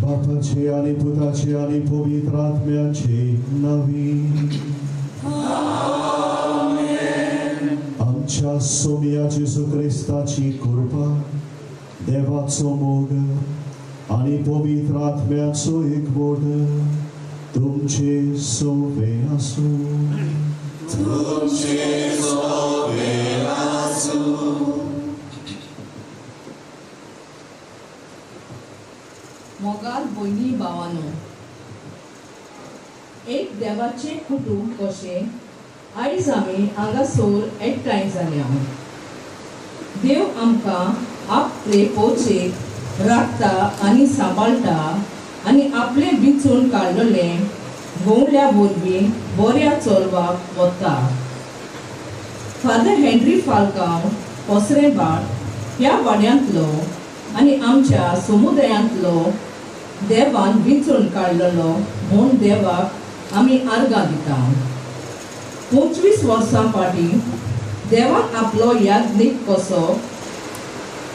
बापाचे आनी पुताचे आनी पवित्र आत्म्याचे नांवी आमेन. आमच्या सोम्या जेजू क्रिस्ताची कृपा, देवाचो मोग आनी पवित्र आत्म्याचो एकवट तुमचे सोबे आसूं. तुमचे सोबे आसूं. मोगाल भयणी भावानो, एक देवाचें कुटूंब कशें आयज आमी हांगासर एकठांय जाल्या. देव आमकां आपले पोचेक राखता आनी सांबाळटा आनी आपलें विंचून काडलेलें गवल्या वरवीं बऱ्या चलवाक वता. फादर हेनरी फाल्कांव पसरेबाट ह्या वाड्यांतलो आनी आमच्या समुदायांतलो देवान विंचून काडलेलो म्हूण देवाक आमी आर्गां दिता. 25 वर्सां फाटीं देवान आपलो याज्ञीक कसो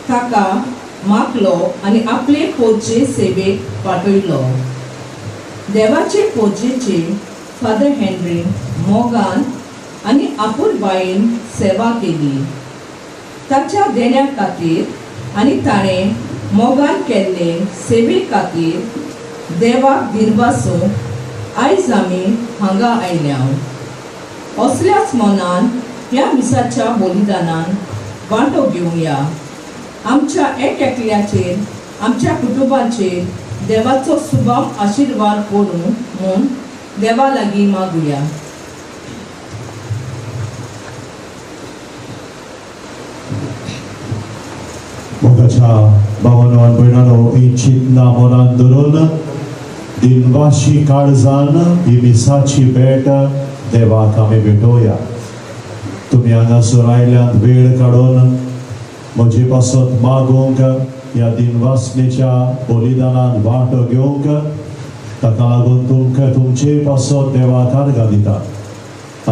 ताका मागलो आनी आपले पोजे सेवेक पाठयलो. देवाचे पोजेचे फादर हेनरी मोगान आनी आपुलबायेन सेवा केली. ताच्या देण्या खातीर आनी ताणें मोगान केल्ले सेवे खातीर देवाक दिरवासूंक आयज आमी हांगा आयल्या. असल्याच मनान ह्या मिसाच्या बलिदानान वांटो घेवया. आमच्या एक एकल्याचेर, आमच्या कुटुंबाचेर देवाचो सुभाव आशिर्वाद करूं म्हूण देवा लागीं मागुया. मोगाच्या भावानो आनी भयणानो, ही चिंतना मनान धरून दिनवाशी काळजान ही मिसाची भेट देवाक आमी भेटोवया. तुमी हांगासर आयल्यात वेळ काडून म्हजे पासत मागूंक, ह्या दिनवासनेच्या बलिदानान वांटो घेवंक, ताका लागून तुमकां तुमचे पासत देवाक आर्गां दिता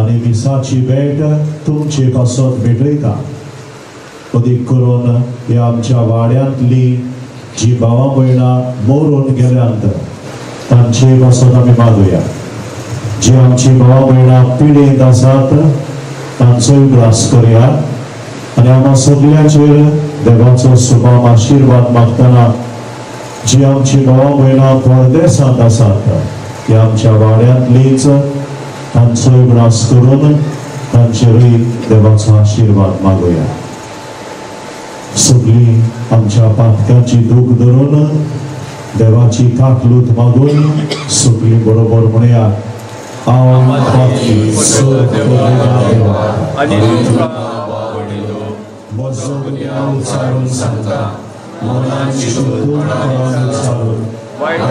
आनी मिसाची भेट तुमचे पासत भेटयता. अदीक करून ह्या आमच्या वाड्यांतली जी भावां भयणां मरून गेल्यांत तांचे पासत आमी मागुया. जी आमची भावां भयणां पिडेंत आसात तांचोय उगडास करुया आनी आमकां सगळ्यांचेर देवाचो सुभाव आशिर्वाद मागतना जी आमची भावां भयणां परदेसांत आसात ह्या आमच्या वाड्यांतलीच तांचोय उगडास करून तांचेरूय देवाचो आशिर्वाद मागुया. सगळी आमच्या पातकांची दूख धरून देवाची काकलूत मागून सगळी बरोबर म्हणया. हांव पापी देवा म्हजो गुन्यांव उच्चारून सांगता, मनान चिंतून उच्चारून वायट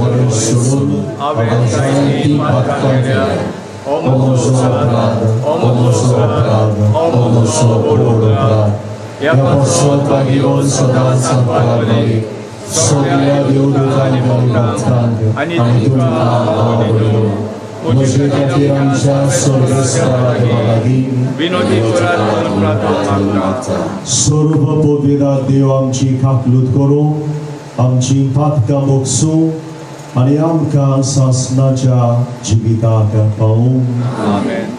बरें सोडून हांवें जायतीं पातकां केल्यांत. हो म्हजो अपराध, हो म्हजो अपराध, हो म्हजो व्हड अपराध. ह्या पासत लागीं सदांच सांगपाक सगळ्या देवदूतांनी भक्तांक आनी तुमकां म्हजे खातीर आमच्या सर्वेस्परा देवा लागीं विनोदी करात म्हणून प्रार्थना मागता. सर्व पवित्र देव आमची काकलूत करूं, आमची पातकां मोगसूं आनी आमकां सासणाच्या जिविताक पावूं. आमेन.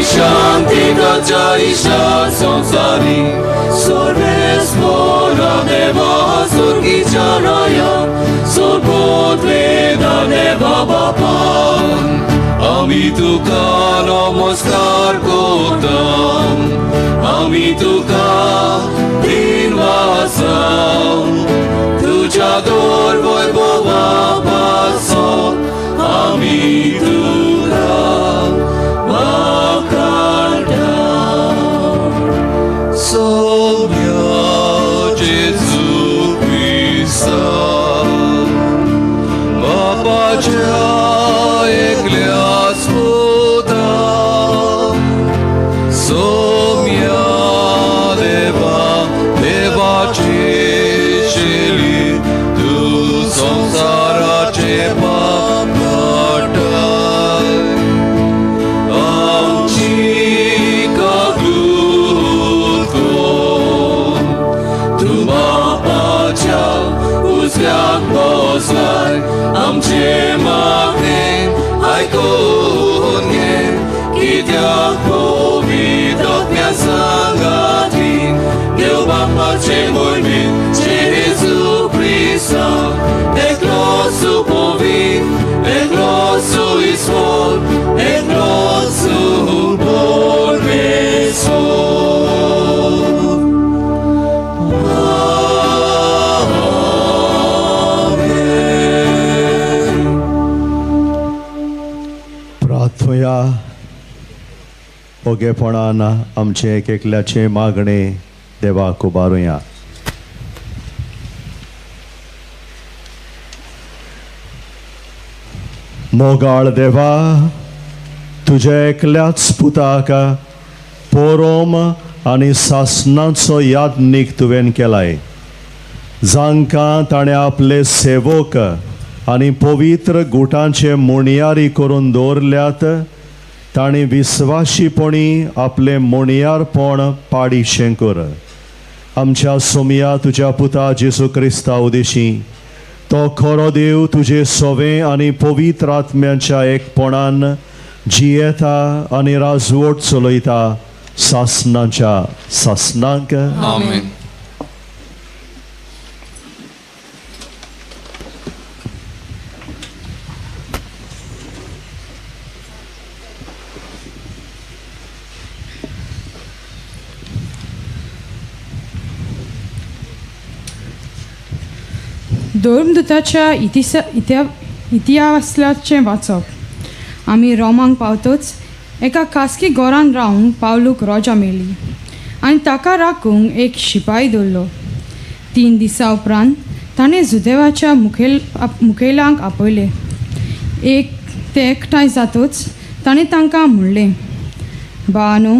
Shanti Gacha Isha Sonsari Sorve सुर्गीच्या राया सोरपोत वेदा देवा बापा आमी तुका नमस्कार करता आमी तुका दिनवासा तुझ्या दर वैभवा पासत आमी तुका वाखाणटा सोम्या जेजू क्रिस्ता बापाच्या एकल्याच पुता सोम्या देवा देवाची शेली तूं संवसाराचे पाप काडटाय आमची काकूत कर तूं बापाच्या उजव्याक बसलाय आमचे मागणें आयकून घे कित्याक पवित्र आत्म्या सांगातीन देव बापाचे मोहिमेन जेजू क्रिस्ता एकलोच पवित्र एकलोच ईश्वर एकलोच परमेश्वर. आमेन. प्रार्थया ओगेपणान आमचें एक एकल्याचें मागणें देवाक उबारुया. मोगाळ देवा तुज्या एकल्याच पुताक पोरोम आनी सासणाचो यादनीक तुवें केलाय जांकां ताणें आपले सेवक आनी पवित्र गुटांचे मुणयारी करून दवरल्यात तांणी विस्वाशीपणी आपलें मुणयारपण पाडीशें कर. आमच्या सोमया तुज्या पुता जेजू क्रिस्ता उदेशी तो खरो देव तुजे सोवे आनी पवित्र आत्म्यांच्या एकपणान जियेता आनी राजवट चलयता सासणाच्या सासणांक. आमेन. धर्मदूताच्या इतिहासाचें वाचप. आमी रोमांक पावतच एका खासगी घरान रावंक पावलूक रोजा मेळ्ळी आनी ताका राखूंक एक शिपाय दवरलो. 3 दिसां उपरांत ताणें जुदेवाच्या मुखेलांक आपयले. एक ते एकठांय जातच ताणें तांकां म्हणलें, बानो,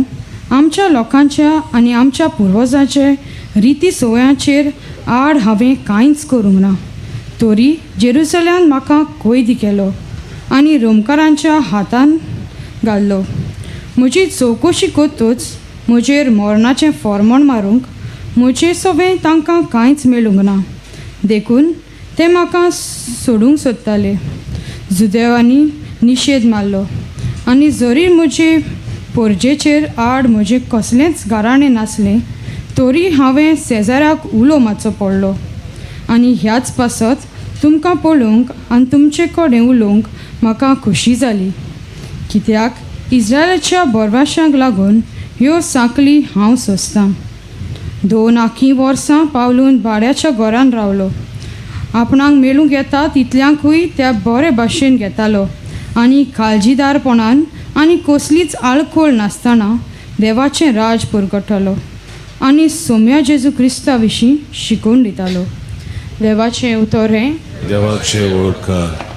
आमच्या लोकांच्या आनी आमच्या पुर्वजांचे रिती संवयांचेर आड हांवें कांयच करूंक ना, तरी जेरुसल्यान म्हाका कैद केलो आनी रोमकारांच्या हातान घाल्लो. म्हजी चवकशी करतच म्हजेर मरणाचें फॉर्मण मारूंक म्हजे सवें तांकां कांयच मेळूंक ना, देखून ते म्हाका सोडूंक सोदताले. जुदेवांनी निशेध मारलो आनी जरी म्हजे पोरजेचेर आड म्हजें कसलेंच गाराणें नासलें तरी हांवें सेजाराक उलो मारचो पडलो आनी ह्याच पासत तुमकां पळोवंक आनी तुमचे कडेन उलोवंक म्हाका खोशी जाली, कित्याक इज्रायलाच्या बोरवाशांक लागून ह्यो सांकली हांव सोंसतां. 2 आखी वर्सां पावलून भाड्याच्या घरान रावलो. आपणाक मेळूंक येता तितल्यांकूय त्या बरे भाशेन घेतालो आनी काळजीदारपणान आनी कसलीच आळखोळ नासतना देवाचें राज पुरगटालो आनी सोम्या जेजू क्रिस्ता विशीं शिकोवन दितालो. देवाचें उतर हें देवाचें उपकार.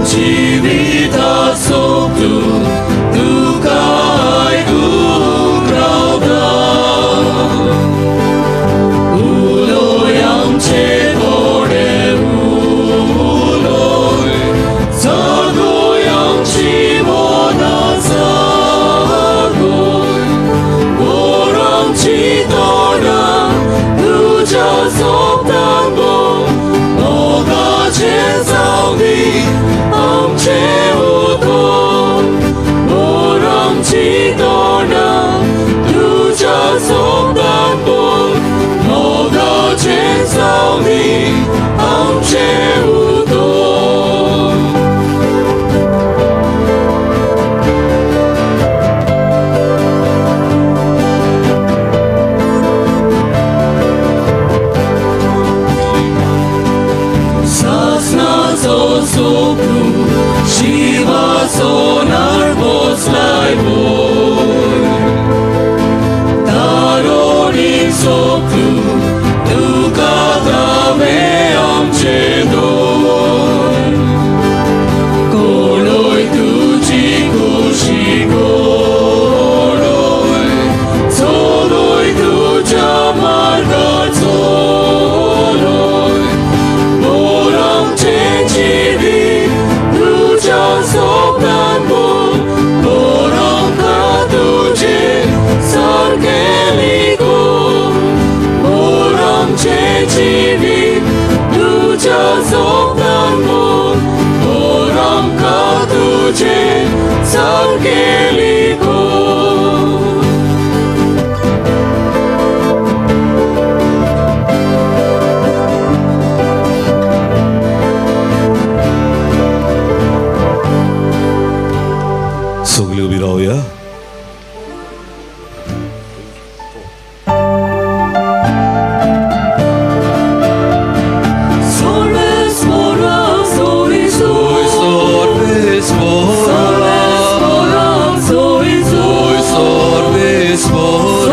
जिविता सोबतू सोपनु शिवासोनार बसलाय वयर तारोणी सोपनु तुका दावे आमचे दोन कोणूय तुजी खुशी कोणूय चलोय तुज्या मार्गार चलोय मोर आमचें जिवीत तुज्या सोपनान मोर मोर आमकां तुजें सारकें लिखून मोर आमचें जिवीत तुज्या सोपनान मोर मोर आमकां तुजें सारकें लिखून. सगळी उबी रावया. Solves moram soi Soi sorbes Solves moram soi Soi sorbes Solves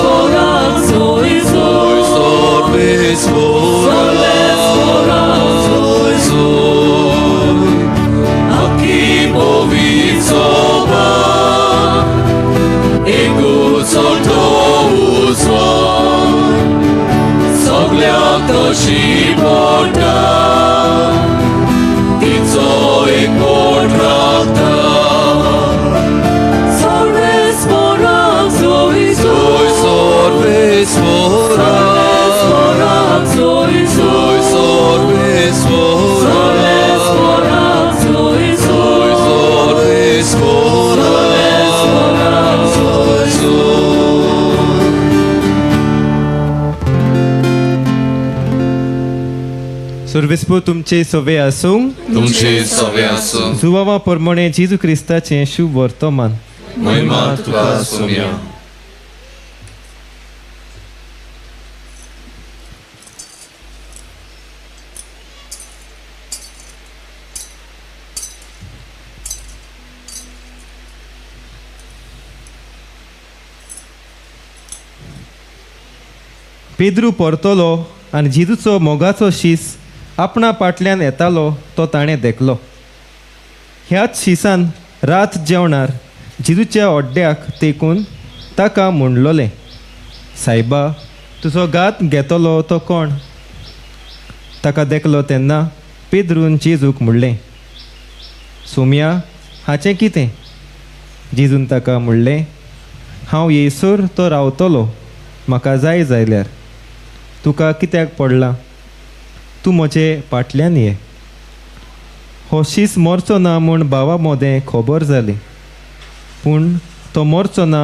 moram soi Soi sorbes Solves moram Soi soi Akimovicoba Ego solto uswan सगल्याक तशी पडटा तिचो एक बोट राखता. Solves moram soi Soi sorbes Solves moram soi Soi sorbes Solves moram soi Soi sorbes Solves moram Soi soi. सुर्विस्पू तुमचे सवे आसूं. तुमचे सवे आसूं. जुवावा प्रमाणे जेजू क्रिस्ताचें शुभ वर्तमान. महिमा तुका सोम्या. पेद्रू परतलो आनी जेजूचो मोगाचो शीस आपणा पाटल्यान येतालो तो ताणें देखलो. ह्याच शिसान रात जेवणार जेजूच्या ओड्ड्याक तेकून ताका म्हणलोलें, सायबा तुजो घात घेतलो तो कोण? ताका देखलो तेन्ना पेद्रून जेजूक म्हणलें, सोम्या हाचें कितें? जेजून ताका म्हणलें, हांव येयसर तो रावतलो म्हाका जाय जाल्यार तुका कित्याक पडलां? तूं म्हजे पाटल्यान ये. हो शीस मरचो ना म्हूण भावा मोदें खबर जाली, पूण तो मरचो ना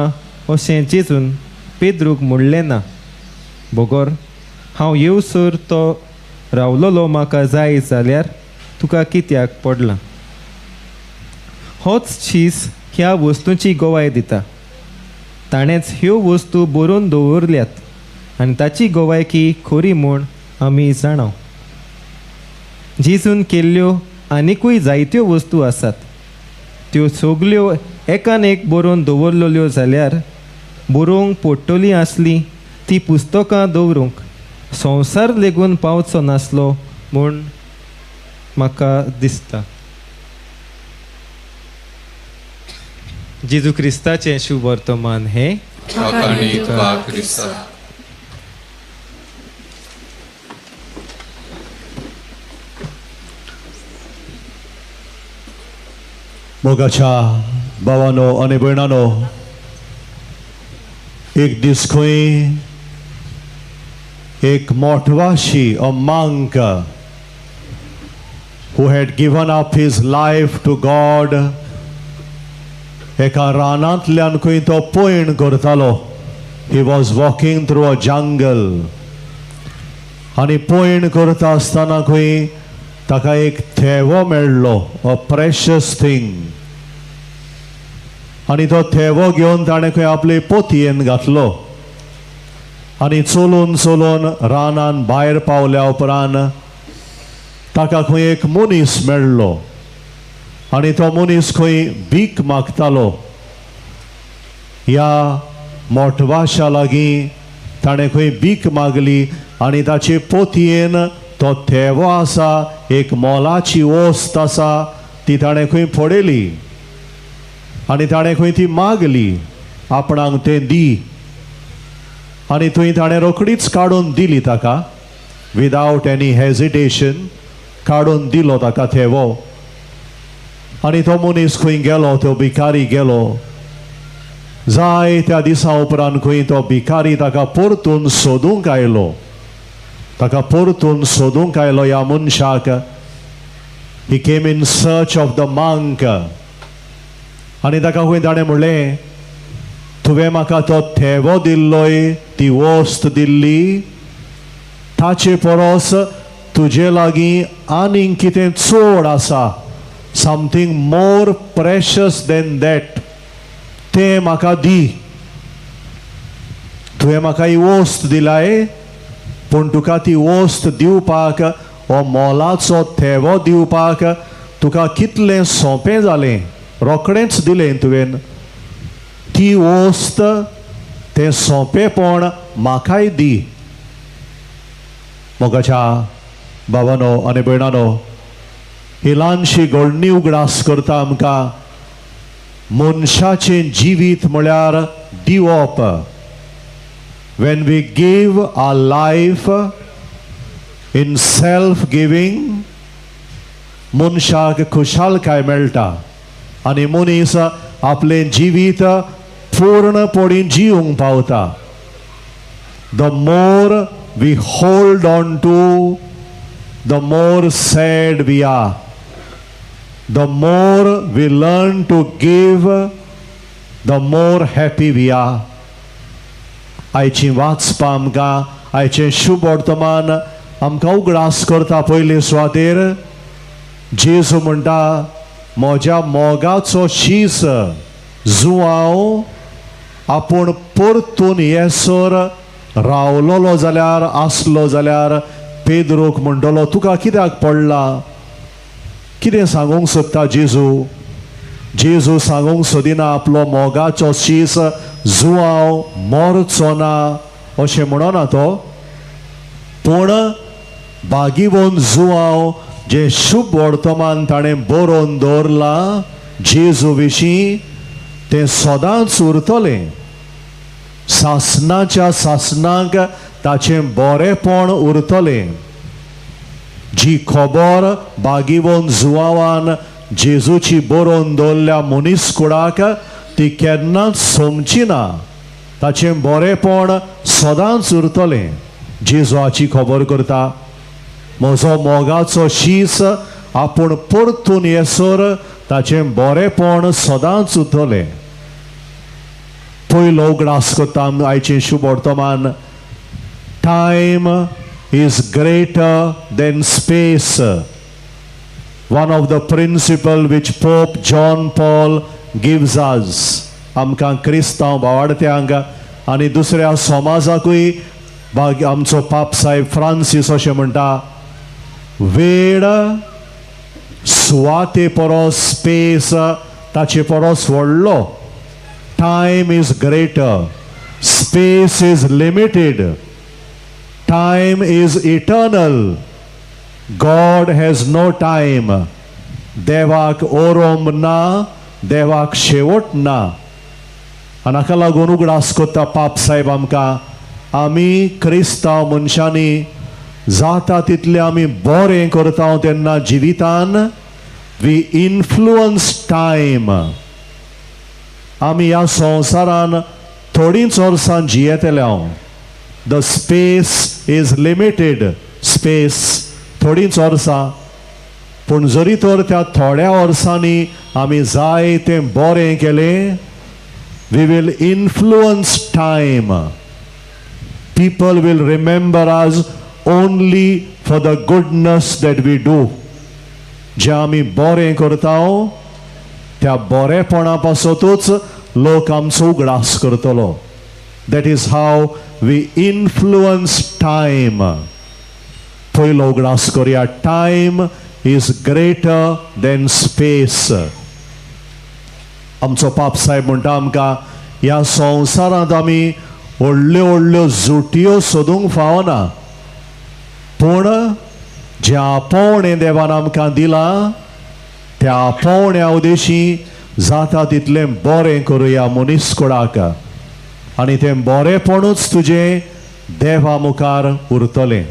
अशें जेजून पेद्रूक म्हणलें ना, बगर हांव येवसर तो रावलोलो म्हाका जाय जाल्यार तुका कित्याक पडलां? होच शीस ह्या वस्तूंची गवाय दिता. ताणेंच ह्यो वस्तू बरोवन दवरल्यात आनी ताची गवायकी खरी म्हूण आमी जाणाव. जेजून केल्ल्यो आनिकूय जायत्यो वस्तू आसात, त्यो सगल्यो एकान एक बरोवन दवरलेल्यो जाल्यार बरोवंक पडटली आसली ती पुस्तकां दवरूंक संवसार लेगून पावचो नासलो म्हूण म्हाका दिसता. जेजू क्रिस्ताचें शुभ वर्तमान हें. क्रिस्ता. मोगाच्या भावानो आनी भयणानो, एक दीस खंय एक मोठवाशी, a monk who had given up his life to God, एका रानांतल्यान खंय तो पयण करतालो. He was walking through a jungle आनी पयण करता आसतना खंय ताका एक थेवो मेळ्ळो, अ प्रेशस थिंग. आनी तो थेवो घेवन ताणें खंय आपले पोतयेन घातलो आनी चलून चलून रानान भायर पावल्या उपरांत ताका खंय एक मनीस मेळ्ळो आनी तो मनीस खंय भीक मागतालो. ह्या मोटवाशा लागीं ताणें खंय भीक मागली आनी ताचे पोतयेन तो थेवो आसा, एक मोलाची वस्त आसा, ती ताणें खंय पडयली आनी ताणें खंय ती मागली, आपणाक तें दी. आनी थंय ताणें रोखडीच काडून दिली ताका, विदावट एनी हेजिटेशन काडून दिलो ताका थेवो. आनी तो मनीस खंय गेलो, तो भिकारी गेलो. जाय त्या दिसा उपरांत खंय तो भिकारी ताका परतून सोदूंक आयलो, ताका परतून सोदूंक आयलो ह्या मनशाक. He came in search of the monk. आनी ताका खंय ताणें म्हणलें, तुवें म्हाका तो थेवो दिल्लोय, ती वस्त दिल्ली, ताचे परस तुजे लागीं आनीक कितें चड आसा, something more precious than that, तें म्हाका दी. तुवें म्हाका ही वस्त दिलाय, पूण तुका ती वस्त दिवपाक, हो मोलाचो थेवो दिवपाक तुका कितलें सोंपें जालें, रोखडेंच दिलें तुवें. ती वस्त, तें सोंपेपण म्हाकाय दी. मोगाच्या बाबानो आनी भयणानो, ही ल्हानशी घडणी उगडास करता आमकां. मनशाचें जिवीत म्हळ्यार दिवप. When we give our life in self giving, मनशाक खुशालकाय मेळटा आनी मनीस आपलें जिवीत पूर्णपणी जिवंक पावता. The more we hold on to, the more sad we are. The more we learn to give, the more happy we are. आयची वाचपां आमकां, आयचें शुभ वर्तमान आमकां उगडास करता. पयले सुवातेर जेजू म्हणटा, म्हज्या मोगाचो शीस जुआंव आपूण परतून येसर रावलोलो जाल्यार, आसलो जाल्यार, पेद्रोक म्हणटलो, तुका कित्याक पडला? कितें सांगूंक सोदता जेजू? जेजू सांगूंक सोदिना आपलो मोगाचो शीस जुआंव मरचो ना अशें म्हणना तो, पूण बागीवन जुआंव जें शुभ वर्तमान ताणें बरोवन दवरलां जेजू विशीं, तें सदांच उरतलें. सासनाच्या सासनाक ताचें बरेंपण उरतलें. जी खबर बागीवन जुआवान जेजूची बरोवन दवरल्या मनीस कुडाक, ती केन्नाच सोंपची ना. ताचें बरेंपण सदांच उरतलें. जेजू हाची खबर करता, म्हजो मोगाचो शीस आपूण परतून येसर ताचें बरेंपण सदांच उरतलें. पयलो उगडास करता आयचें शुभ वर्तमान, Time is greater than space. One of the principle which Pope John Paul gives us. आमकां क्रिस्तांव भावाडत्यांक आनी दुसऱ्या समाजाकूय आमचो पाप साहेब फ्रांसीस अशें म्हणटा, वेळ सुवाते परस, स्पेस ताचे परस व्हडलो. Time is greater, space is limited, time is eternal. God has no time. देवाक ओरोंब ना, देवाक शेवट ना. आनी हाका लागून उगडास करता पाप साहेब आमकां, आमी क्रिस्तांव मनशांनी जाता तितलें आमी बरें करता तेन्ना जिवितान we influence time. आमी ह्या संवसारान थोडींच वर्सां जियेतले हांव. The space is limited, space थोडींच वर्सां, पूण जरी तर त्या थोड्या वर्सांनी आमी जाय तें बरें केलें, we will influence time. People will remember us only for the goodness that we do. जें आमी बरें करता त्या बरेपणा पासतूच लोक आमचो उगडास करतलो. That is how we influence time. पयलो उगडास करुया, time is greater than space. आमचो पाप साहेब म्हणटा आमकां ह्या संवसारांत आमी व्हडल्यो व्हडल्यो जुटयो सोदूंक फावना, पूण जें आपोवणें देवान आमकां दिलां त्या आपोवण्या उदेशी जाता तितलें बरें करुया मनीसकुळाक, आनी तें बरेंपणूच तुजें देवा मुखार उरतलें.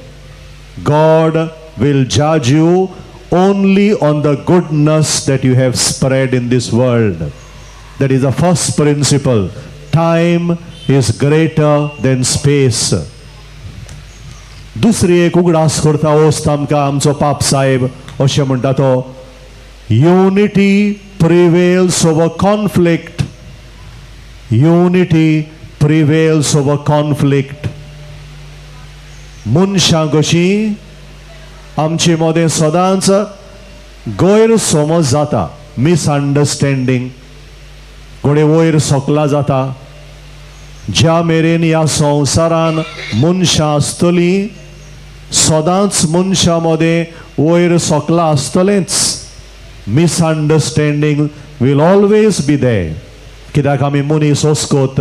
God will judge you only on the goodness that you have spread in this world. That is the first principle. Time is greater than space. दुसरी एक उगडास करता वस्त आमकां आमचो पाप साहेब अशें म्हणटा तो, unity prevails over conflict. Unity prevails over conflict. मनशां कशीं आमचे मदें सदांच गैरसमज जाता, मिसअंडरस्टँडींग, घडये वयर सकला जाता. ज्या मेरेन ह्या संवसारान मनशां आसतलीं सदांच मनशां मदें वयर सकला आसतलेंच. Misunderstanding will always be there, कित्याक आमी मनीस ओस्कोत.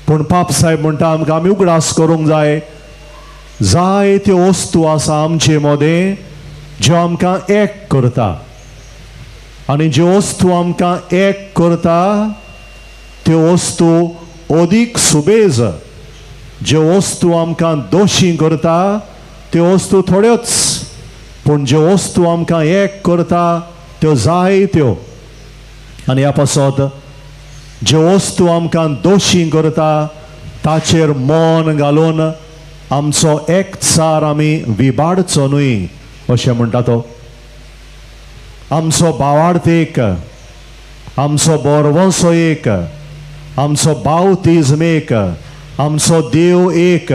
पूण पाप साहेब म्हणटा आमकां आमी उगडास करूंक जाय, जायत्यो वस्तू आसा आमचे मदें ज्यो आमकां एक करता, आनी ज्यो वस्तू आमकां एक करता त्यो वस्तू अदीक सुबेज, ज्यो वस्तू आमकां दोशी करता त्यो वस्तू थोड्योच, पूण ज्यो वस्तू आमकां एक करता त्यो जायत्यो. आनी ह्या पासत ज्यो वस्तू आमकां दोशी करता ताचेर मन घालून आमचो एकचार आमी विबाडचो न्हय अशें म्हणटा तो. आमचो भावार्थ एक, आमचो बरवंसो एक, आमचो बावतिज्म एक, आमचो देव एक.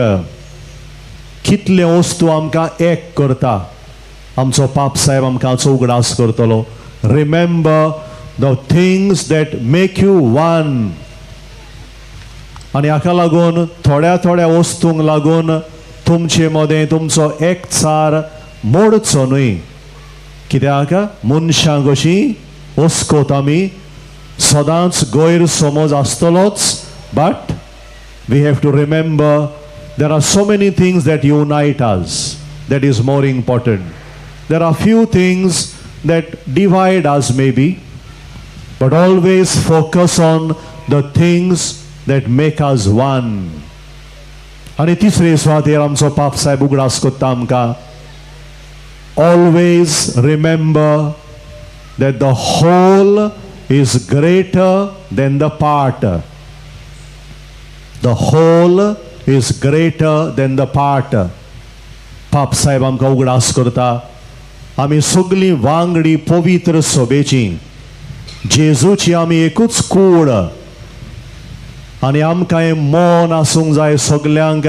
कितले वस्तू आमकां एक करता. आमचो पाप साहेब आमकां उगडास करतलो, remember the things that make you one. आनी हाका लागून थोड्या थोड्या वस्तूंक लागून तुमचे मदें तुमचो एकचार मोडचो न्हय, कित्याक मनशां कशीं वस्कोत आमी सदांच गैरसमज आसतलोच. But we have to remember there are so many things that unite us, that is more important. There are few things that divide us maybe, but always focus on the things that make us one. आनी तिसरे सुवातेर आमचो पाप साहेब उगडास करता आमकां, always remember that the whole is greater than the part. The whole is greater than the part. पाप साहेब आमकां उगडास करता आमी सगळीं वांगडी पवित्र सभेची, जेजूची आमी एकूच कूड, आनी आमकां हें मन आसूंक जाय सगल्यांक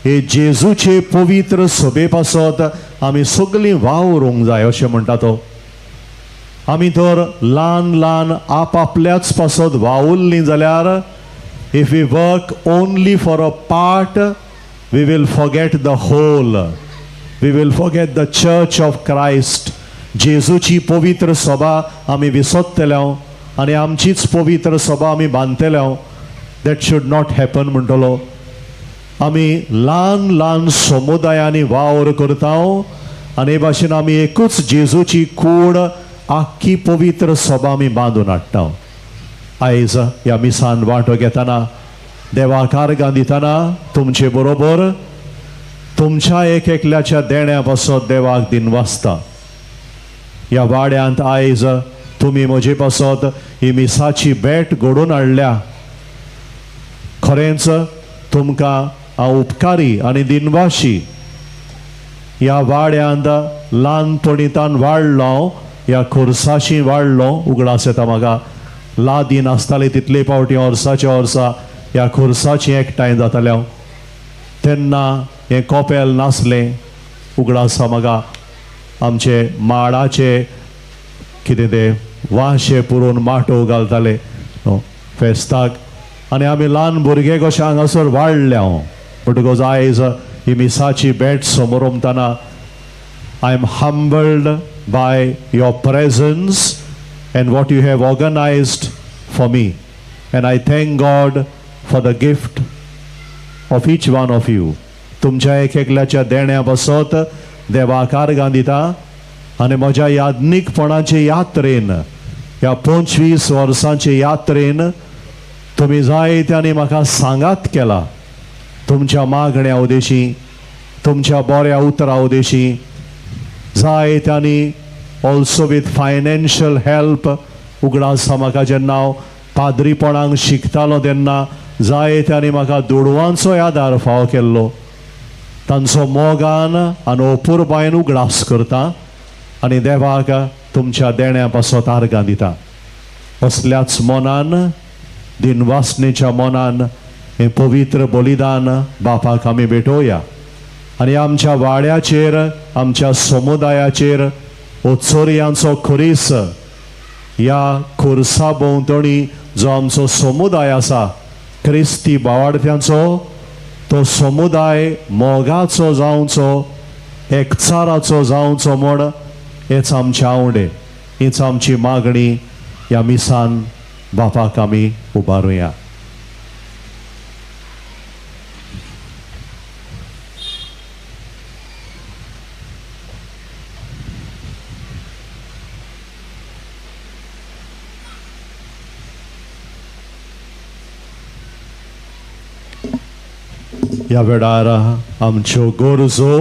हे जेजूचे पवित्र सभे पासत आमी सगळीं वावरूंक जाय अशें म्हणटा तो. आमी तर ल्हान ल्हान आपआपल्याच पासत वावुरलीं जाल्यार, if we work only for a part we will forget the whole, we will forget the church of Christ. जेजूची पवित्र सभा आमी विसरतले आनी आमचीच पवित्र सभा आमी बांदतले. That should not happen म्हणटलो. आमी ल्हान ल्हान समुदायांनी वावर करता आनी हे भाशेन आमी एकूच जेजूची कूड आख्खी पवित्र सभा आमी बांदून हाडटा. आयज ह्या मिसान वांटो घेतना, देवाक आर्गां दितना तुमचे बरोबर तुमच्या एक एकल्याच्या देण्या पासत देवाक दिनवासता. ह्या वाड्यांत आयज तुमी म्हजे पासत ही मिसाची भेट घडोवन हाडल्या, खरेंच तुमकां हांव उपकारी आनी दिनवाशी. ह्या वाड्यांत ल्हानपणींतान वाडलो, ह्या खुर्साशी वाडलो. उगडास येता म्हाका, लादीन आसताले तितले फावटी वर्साच्या वर्सा ह्या खुर्साची एकठांय जाताले हांव. तेन्ना हें कोपेल नासलें. उगडास म्हाका आमचे माडाचे कितें ते वांशे पुरोवन माटोव घालताले फेस्ताक, आनी आमी ल्हान भुरगे कशे हांगासर वाडले हांव. म्हणटकच आयज ही मिसाची भेट समोर उमतना I am humbled by your presence and what you have organized for me, and I thank God for the gift of each one of you. तुमच्या एक एकल्याच्या देण्या बसत देवाक आर्गां दिता आनी म्हज्या याज्ञीकपणाचे यात्रेन, ह्या 25 वर्सांचे यात्रेन तुमी जायत्यांनी म्हाका सांगात केला. तुमच्या मागण्या उदेशी, तुमच्या बऱ्या उतरा Udeshi, जायत्यांनी also with financial help. उगडास म्हाका जेन्ना हांव पाद्रीपणाक शिकतालो तेन्ना जायत्यांनी म्हाका दुडवांचो आदार फावो केल्लो. तांचो मोगान आनी अपुरबायेन उगडास करता आनी देवाक तुमच्या देण्या पासत आर्गां दिता. असल्याच मनान, दिनवासनेच्या मनान हें पवित्र बलिदान बापाक आमी भेटोवया आनी आमच्या वाड्याचेर, आमच्या समुदायाचेर ओचोरयांचो खुरीस, ह्या खुर्सा भोंवतणी जो आमचो समुदाय आसा क्रिस्ती भावार्थ्यांचो, तो समुदाय मोगाचो जावचो, एकचाराचो जावचो म्हूण हेच आमचे आवडे, हीच आमची मागणी. ह्या मिसान बापाक आमी उबारुया. ह्या वेळार आमच्यो गरजो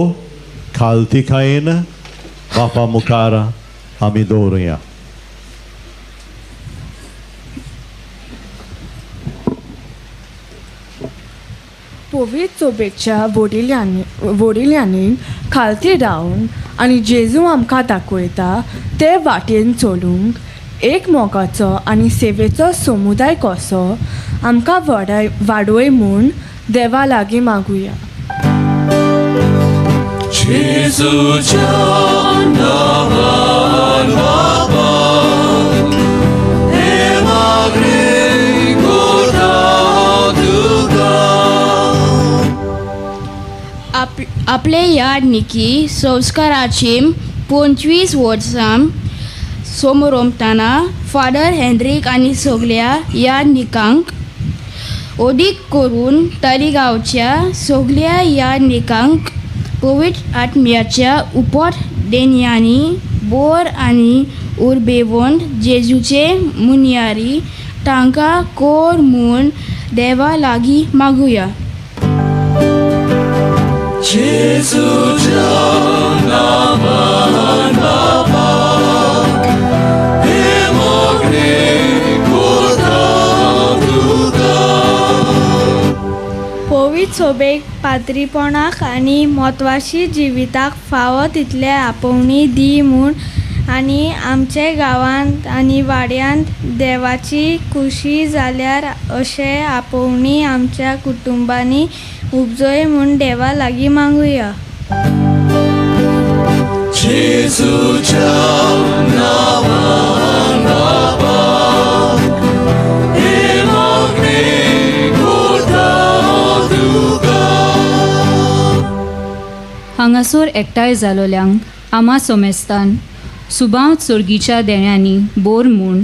खालतिकायेन बापा मुखार आमी दवरुया. पवित्र सोबेच्या वडिल्यांनी खालती रावन आनी जेजू आमकां दाखयता ते वाटेन चलूंक एक मोगाचो आनी सेवेचो समुदाय कसो आमकां वाडोय म्हूण देवा लागीं मागुया. जेजूच्या नांवान बाबा हें मागणें करता तुका. आपले यादनिकी संस्काराची 25 वर्सां सोमरोमताना फादर हेन्रीक आनी सगल्या यादनिकांक ओदीक करून तालिगांवच्या सगल्या यादनिकांक पवित्र आत्म्याच्या उपट देण्यांनी बोर आनी उर्बेवंत जेजूचे मुनयारी तांकां कोर म्हूण देवा लागीं मागुया. जेजूच्या नांवान बाबा हें मागणें करता तुका. पवित्र सोबेक पाद्रीपणाक आनी म्हत्वाशी जिविताक फावो तितले आपोवणी दी म्हूण आनी आमचे गांवांत आनी वाड्यांत देवाची खुशी जाल्यार अशें आपोवणी आमच्या कुटुंबांनी उपजय म्हूण देवा लागीं मागुया. जेजूच्या नांवान बाबा हें मागणें करता तुका. हांगासर एकठांय जालोल्यांक आमा सोमेस्तान सुबाव चोरगीच्या देण्यांनी बोर म्हूण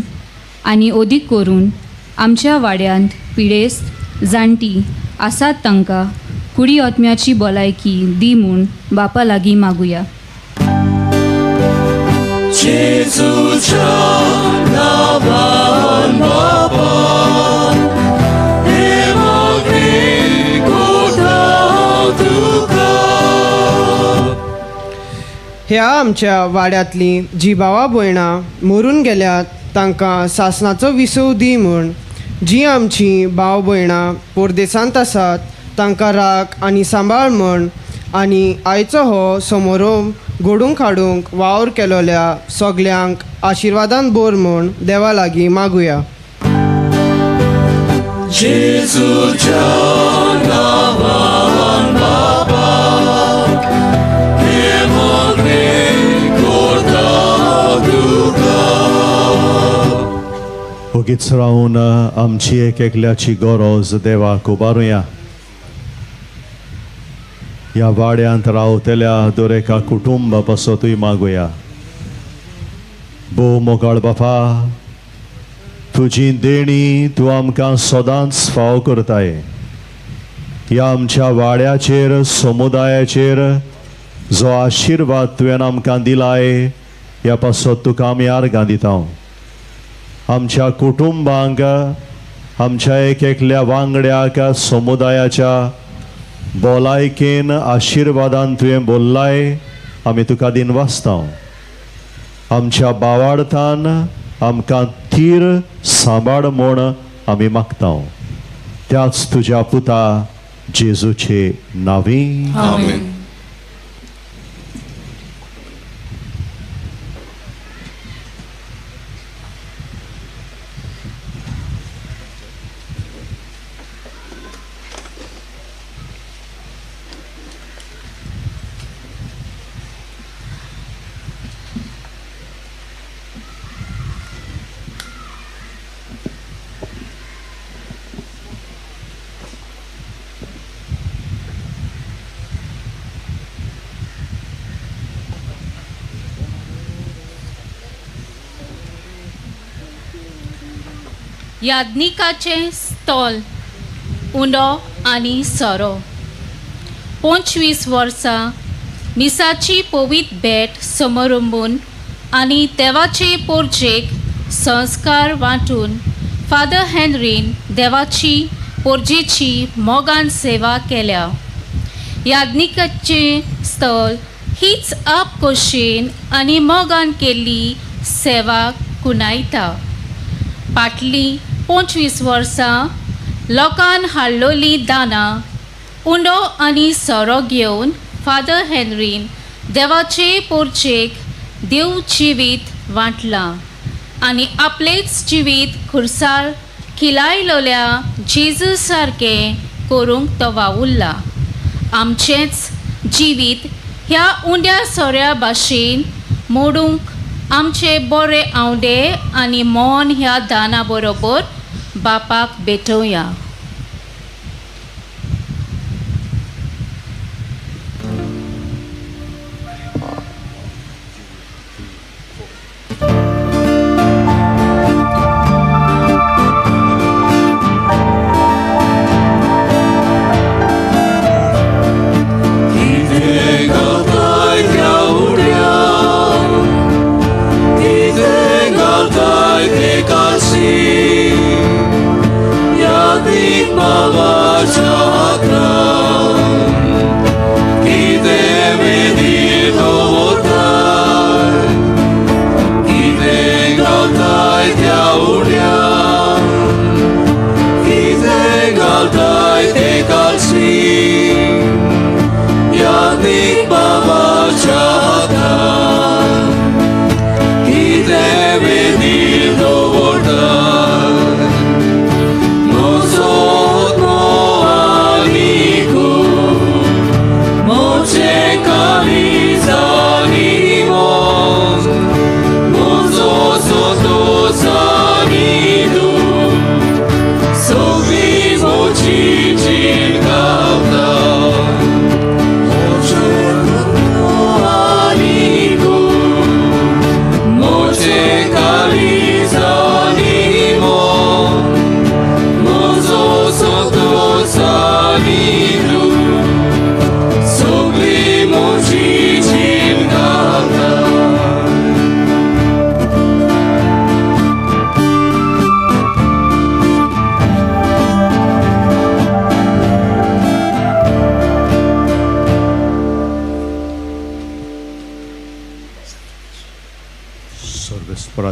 आनी ओदीक करून आमच्या वाड्यांत पिडेस्त जाणटी आसात तांकां कुडी आत्म्याची भलायकी दी म्हूण बापा लागीं मागुया. जेजूच्या नांवान बाबा हें मागणें करता तुका. ह्या आमच्या वाड्यांतलीं जीं भावा भयणां मरून गेल्यात तांकां सासणाचो विसव दी म्हूण, जीं आमचीं भाव भयणां परदेसांत आसात तांकां राख आनी सांबाळ म्हूण, आनी आयचो हो समारोंभ घडूंक हाडूंक वावर केलोल्या सगल्यांक आशिर्वादान बोर म्हूण देवा लागीं मागुया. जेजूच्या नांवान बाबा हें मागणें करता तुका. ओगीच रावन आमची एक एकल्याची गरज देवाक उबारुया. ह्या वाड्यांत रावतल्या दर एका कुटुंबा पासतूय मागुया. भोव मोगाळ बापा, तुजी देणी तूं आमकां सदांच फाव करताय. ह्या आमच्या वाड्याचेर, समुदायाचेर जो आशिर्वाद तुवें आमकां दिलाय ह्या पासत तुका आमी आर्गां दिता. आमच्या कुटुंबांक, आमच्या एक एकल्या वांगड्याक, समुदायाच्या भलायकेन आशिर्वादान तुवें बोल्लाय, आमी तुका दिनवासता. आमच्या बावार्थान आमकां थीर सांबाळ म्हूण आमी मागता. त्याच तुज्या पुता जेजूचे नांवी आमेन. याज्ञिकाचें स्थल उंडो आनी सोरो. 25 वर्सां मिसाची पवित्र भेट समारंभून आनी देवाचे पोरजेक संस्कार वांटून फादर हेनरीन देवाची पोरजेची मोगान सेवा केल्या. याज्ञिकाचें स्थल हीच आपकोशेन आनी मोगान केल्ली सेवा कुणायता. फाटलीं 25 वर्सां लोकान हाडलोलीं दानां, उंडो आनी सोरो घेवन फादर हेनरीन देवाचे पोरचेक देव जिवीत वांटलां आनी आपलेच जिवीत खुर्सार खिलायलोल्या जेजू सारकें करूंक तो वावुरला. आमचेंच जिवीत ह्या उंड्या सोऱ्या भाशेन मोडूंक आमचे बरे आंवडे आनी मन ह्या दाना बरोबर बापाक भेटोवया.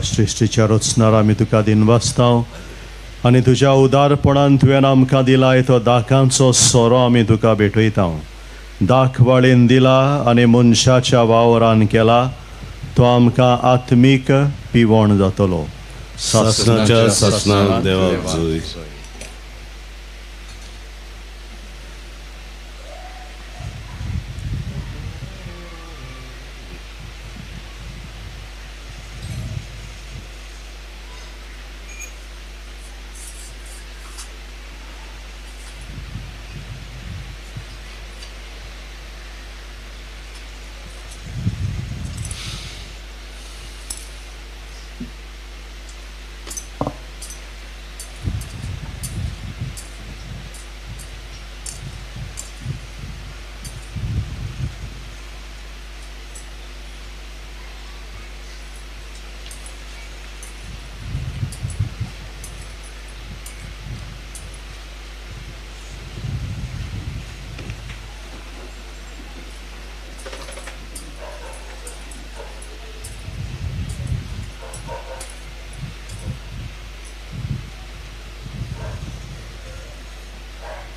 सृश्टीच्या रचणार आमी तुका दिनवासता आनी तुज्या उदारपणान तुवें आमकां दिलाय तो दाकांचो सोरो आमी तुका भेटयता. दाख वाळेन दिला आनी मनशाच्या वावरान केला तो आमकां आत्मीक पिवण जातलो. सासणाच्या सासणाक देवाक जय.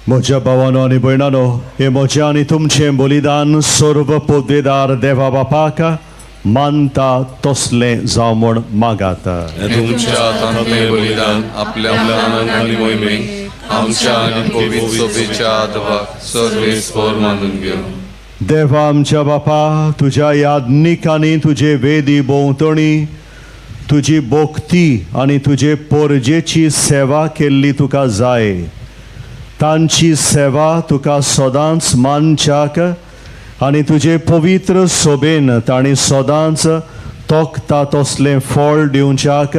म्हज्या भावानो आनी भयणानो, हें म्हजें आनी तुमचें बलिदान सर्व पदवेदार देवा बापाक मानता तसलें जावं म्हूण मागात. तुमच्या हातांतलें बलिदान आपल्या आनंद आनी मोहिमेक आमच्या आनी पवित्र सभेच्या आदवाक सर्वेस्पर मानून घेवं. देवा आमच्या बापा, तुज्या याज्ञिकांनी तुजे वेदी भोंवतणी तुजी भक्ती आनी तुजे पोरजेची सेवा केल्ली तुका जाय. तांची सेवा तुका सदांच मानच्याक आनी तुजे पवित्र सोबेन तांणी सदांच तोखता तसलें फळ दिवच्याक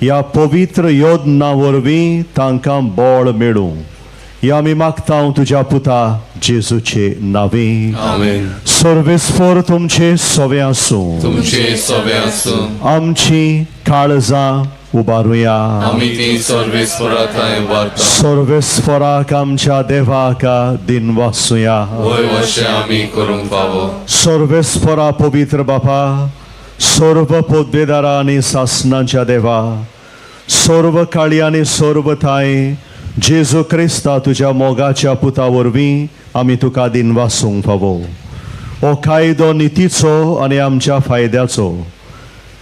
ह्या पवित्र योजना वरवीं तांकां बळ मेळूं. ह्या आमी मागता तुज्या पुता जेजूचे नांवे. आमेन. सर्वेस्पर तुमचे सवे आसूं. तुमचे सवे आसूं. आमची काळजां उबारुया. आमी ती सर्वेस्परा थंय उबारता. सर्वेस्पराक आमच्या देवाक दिनवासुया. वय वशें आमी करूंक फावो. सर्वेस्परा पवित्र बापा, सर्व पदवेदारा आनी सासनाच्या देवा, सर्व काळी आनी सर्व ठांय जेजू क्रिस्ता तुज्या मोगाच्या पुता वरवीं आमी तुका दिनवासूंक फावो. हो कायदो नितीचो आनी आमच्या फायद्याचो.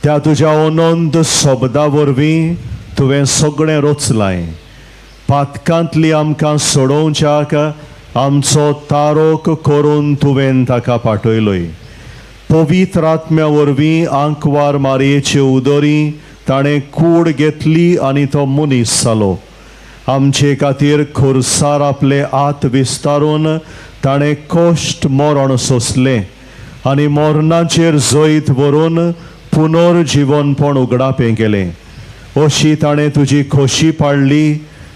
त्या तुज्या अनंत शब्दा वरवीं तुवें सगळें रचलाय. पातकांतली आमकां सोडोवच्याक आमचो तारोक करून तुवें ताका पाठयलोय. पवित्र आत्म्या वरवीं आंकवार मारयेचे उदरी ताणें कूड घेतली आनी तो मनीस जालो. आमचे खातीर खुर्सार आपले हात विस्तारून ताणें कश्ट मरण सोंसलें आनी मरणाचेर जैत व्हरून पुनर्जिवनपण उगडापें केलें. अशी ताणें तुजी खोशी पाडली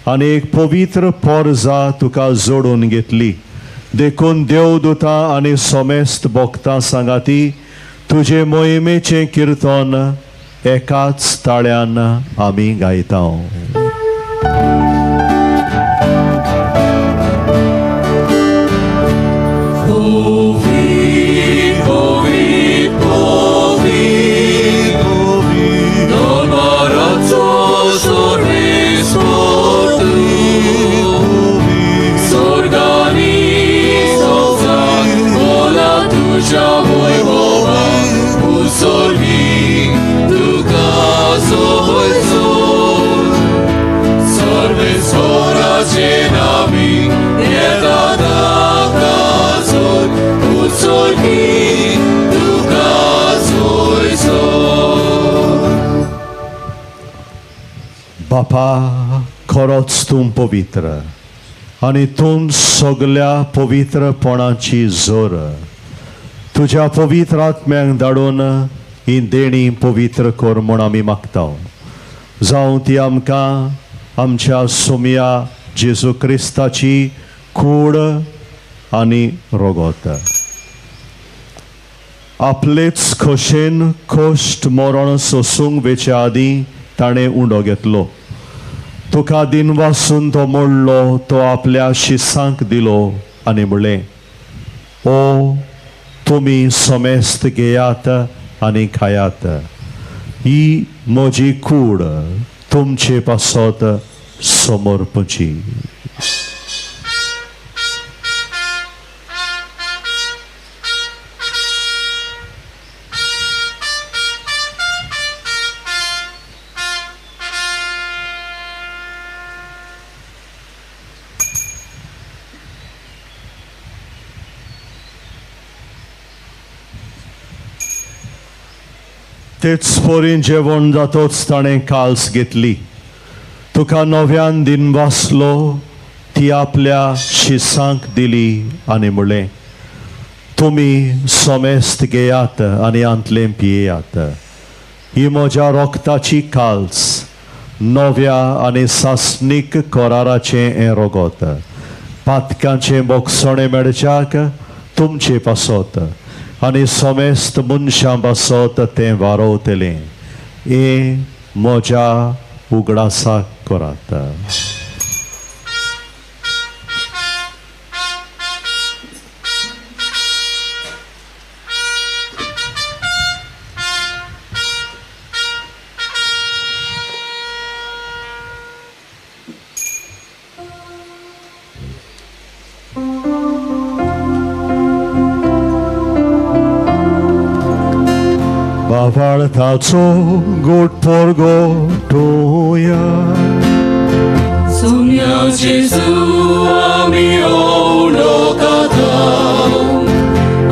आनी एक पवित्र पोरजा तुका जोडून घेतली. देखून देवदूतां आनी समेस्त भक्तां सांगाती तुजे मोहिमेचें किर्तन एकाच ताळ्यान आमी गायता. बापा, खरोच तूं पवित्र आनी तूं सगल्या पवित्रपणाची जोर. तुज्या पवित्र आत्म्यांक धाडून ही देणी पवित्र कर म्हूण आमी मागता. जावं ती आमकां आमच्या सोमया जेजू क्रिस्ताची कूड आनी रगत. आपलेच खोशेन कश्ट मरण सोसूंक वेचे आदीं ताणें उंडो घेतलो. तुका दिनवासून तो मोडलो, तो आपल्या शिसांक दिलो आनी म्हणलें, ओ तुमी समेस्त घेयात आनी खायात, ही म्हजी कूड तुमचे पासत समर्पची. तेच परीन जेवण जातोच ताणें काल्स घेतली. तुका नव्यान दिनवासलो, ती आपल्या शिसांक दिली आनी म्हणलें, तुमी समेस्त घेयात आनी आंतलें पियेयात. ही म्हज्या रोगताची काल्स, नव्या आनी सासणीक कराराचें हें रगत. पातकांचें बोगसणें मेळच्याक तुमचे पासत आनी समेस्त मनशां पासत तें वारोवतलें. हें म्हज्या उगडासाक करात. बाबाळताचो गोट पोरगोटोया. सोम्या जेजू आमी ओळखता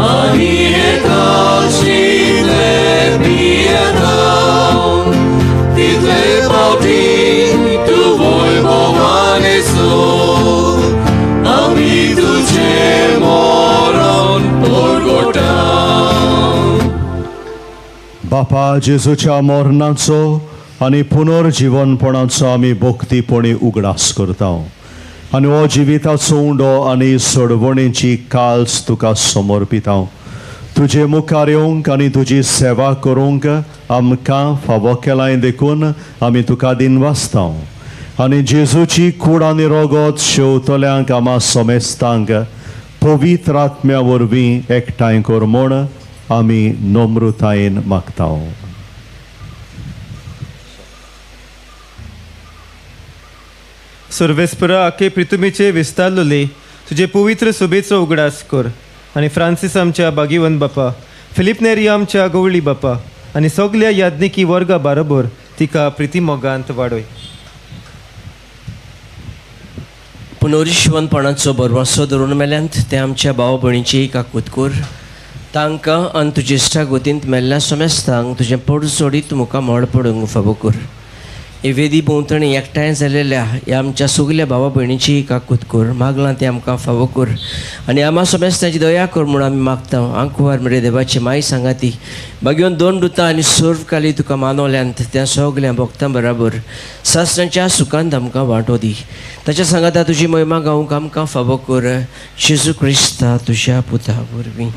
आनी एकाशिले पियेता तितले पावटी तूं वैभवान येसो आमी तुजें मरण परगटा. बापा जेजूच्या मरणाचो आनी पुनर्जिवनपणाचो आमी भक्तीपणी उगडास करता आनी हो जिविताचो उंडो आनी सोडवणेची काल्स तुका समर्पिता. तुजे मुखार येवंक आनी तुजी सेवा करूंक आमकां फावो केलाय देखून आमी तुका दिनवासता. आनी जेजूची कूड आनी रोगोत शेवतल्यांक आमा समेस्तांक पवित्र आत्म्या वरवीं एकठांय कर म्हूण आमी नम्रतायेन मागता. सर्वेस्परा आखे प्रितुमेचे विस्तारलोले तुजे पवित्र सोबेचो उगडास कर आनी फ्रांसीस आमच्या बागीवन बापा, फिलीप नेरी आमच्या गवळी बापा आनी सगल्या याज्ञिकी वर्गा बारोबर तिका प्रितीमोगांत वाडय. पुनरिश्वनपणाचो भरवंसो धरून मेल्यांत ते आमच्या भाव भयणीची काकूत कर. तांकां आनी तुजे इश्टागतींत मेल्ल्या समेस्तांक तुजें पड सोडीत मुखार मोड पडूंक फावो कर. हे वेदी भोंवतणी एकठांय जालेल्या ह्या आमच्या सगल्या भावा भयणीची काकूत कर. मागलां तें आमकां फावो कर आनी आमा समेस्तांची दया कर म्हूण आमी मागता. आंकवार मेरे देवाची माय सांगाती बागेवन दोन दुतां आनी सर्वकाली तुका मानवल्यांत त्या सगल्या भक्तां बराबर सासणाच्या सुखांत आमकां वांटो दी. ताच्या सांगाता तुजी महिमा गावंक आमकां फावो कर. जेजू क्रिस्ता तुज्या पुता वरवीं.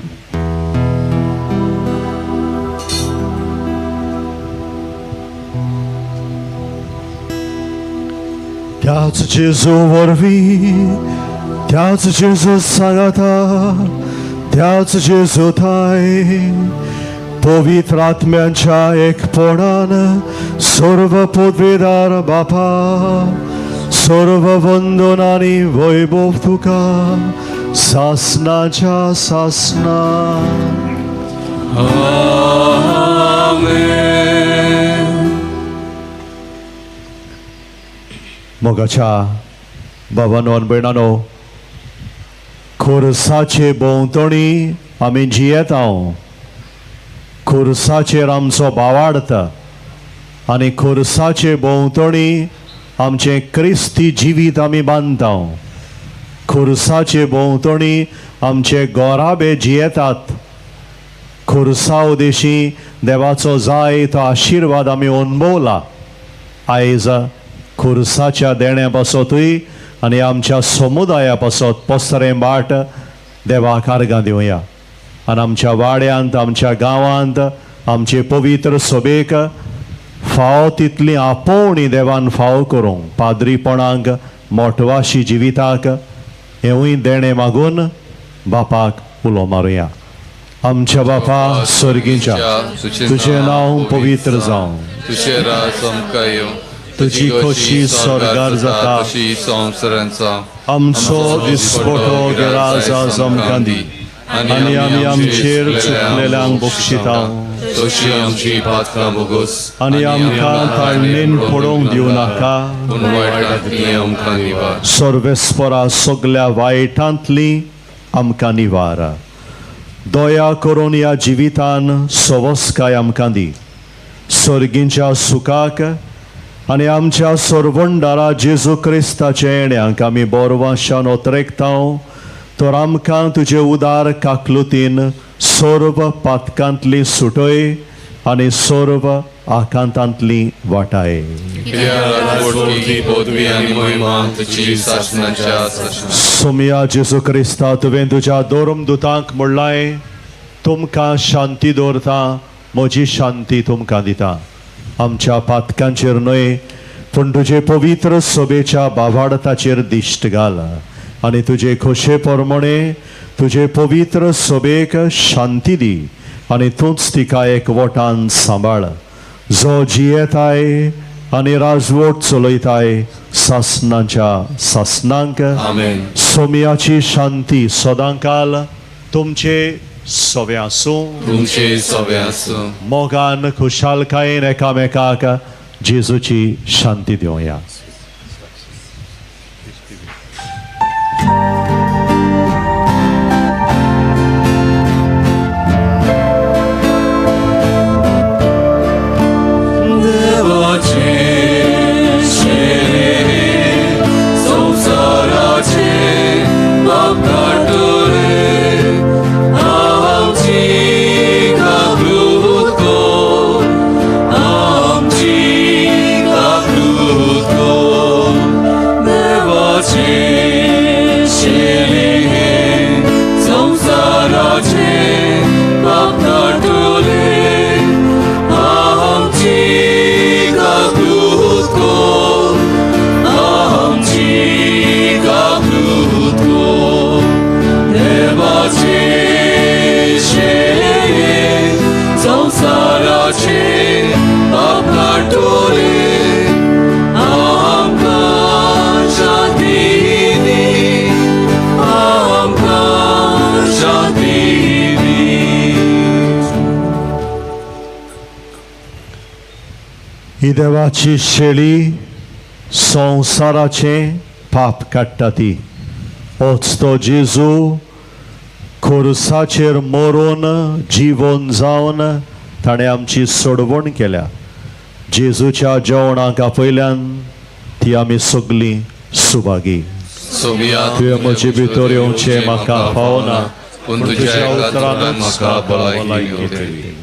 त्याच जेजू वरवीं, त्याच जेजू सांगाता, त्याच जेजू थांय पवित्र आत्म्यांच्या एकपणान सर्व पदवेदार बापा सर्व वंदन आनी वैभव तुका सासनाच्या सासना. आमेन. मोगाच्या बाबानो आनी भयणानो, खुर्साचे भोंवतणी आमी जियेता. खुर्साचेर आमचो भावार्थ आनी खुर्साचे भोंवतणी आमचें क्रिस्ती जिवीत आमी बांदता. खुर्साचे भोंवतणी आमचे गोराबे जियेतात. खुर्सा उदेशी देवाचो जाय तो आशिर्वाद आमी अणभवला. आयज खुर्साच्या देण्या पासतूय आनी आमच्या समुदाया पासत पसरें बाट देवाक आर्गां दिवया आनी आमच्या वाड्यांत, आमच्या गांवांत, आमचे पवित्र सभेक फावो तितली आपोवणी देवान फावो करूंक, पाद्रीपणाक, मोटवाशी जिविताक हेंवूय देणें मागून बापाक उलो मारुया. आमच्या बापा सर्गीच्या, तुजें नांव पवित्र जावं, तुजें राज आमकां येवं, तुजी खोशी स्वर्गार जाता तशी संवसारांत जावं. आमचो दिसपटो गिराज आज आमकां दी आनी आमी आमचेर चुकलेल्यांक बक्षिता तशी आमची पातकां भोगोस आनी आमकां ताळणेन पडोवंक दिवं नाका, पूण वायटांतली आमकां निवार. सर्वेस्परा सगल्या वायटांतली आमकां निवार. दया करून ह्या जिवितान सवस्काय आमकां दी. सर्गींच्या सुखाक आनी आमच्या सर्वंडारा जेजू क्रिस्ताच्या येण्यांक आमी बोरवाशान ओतरेकता तर आमकां तुजे उदार काकलुतीन सर्व पातकांतली सुटय आनी सर्व आकांतांतली वाटाय. सोमया जेजू क्रिस्ता, तुवें तुज्या दोरम दुतांक म्हणलाय, तुमकां शांती दवरता, म्हजी शांती तुमकां दिता. आमच्या पातकांचेर न्हय पूण तुजे पवित्र सभेच्या बावाडताचेर दिश्ट घाल आनी तुजे खोशे प्रमाणे तुजे पवित्र सभेक शांती दी आनी तूंच तिका एकवटान सांबाळ, जो जियेताय आनी राजवट चलयताय सासनाच्या सासनांक. आमेन. सोमयाची शांती सदांकाल तुमचे सवे आसूं, तुमचे सवे आसूं. मोगान खुशालकायेन एकामेकाक जेजूची शांती दिवया. ही देवाची शेळी संवसाराचें पाप काडटा ती. ओच तो जेजू खुर्साचेर मरून जिवन जावन ताणें आमची सोडवण केल्या. जेजूच्या जेवणाक आपयल्यान ती आमी सगळीं सुभागी. तुवें म्हजे भितर येवचें म्हाका फावना, पूण तुज्या उतरानूच म्हाका भलायकी मेळटली.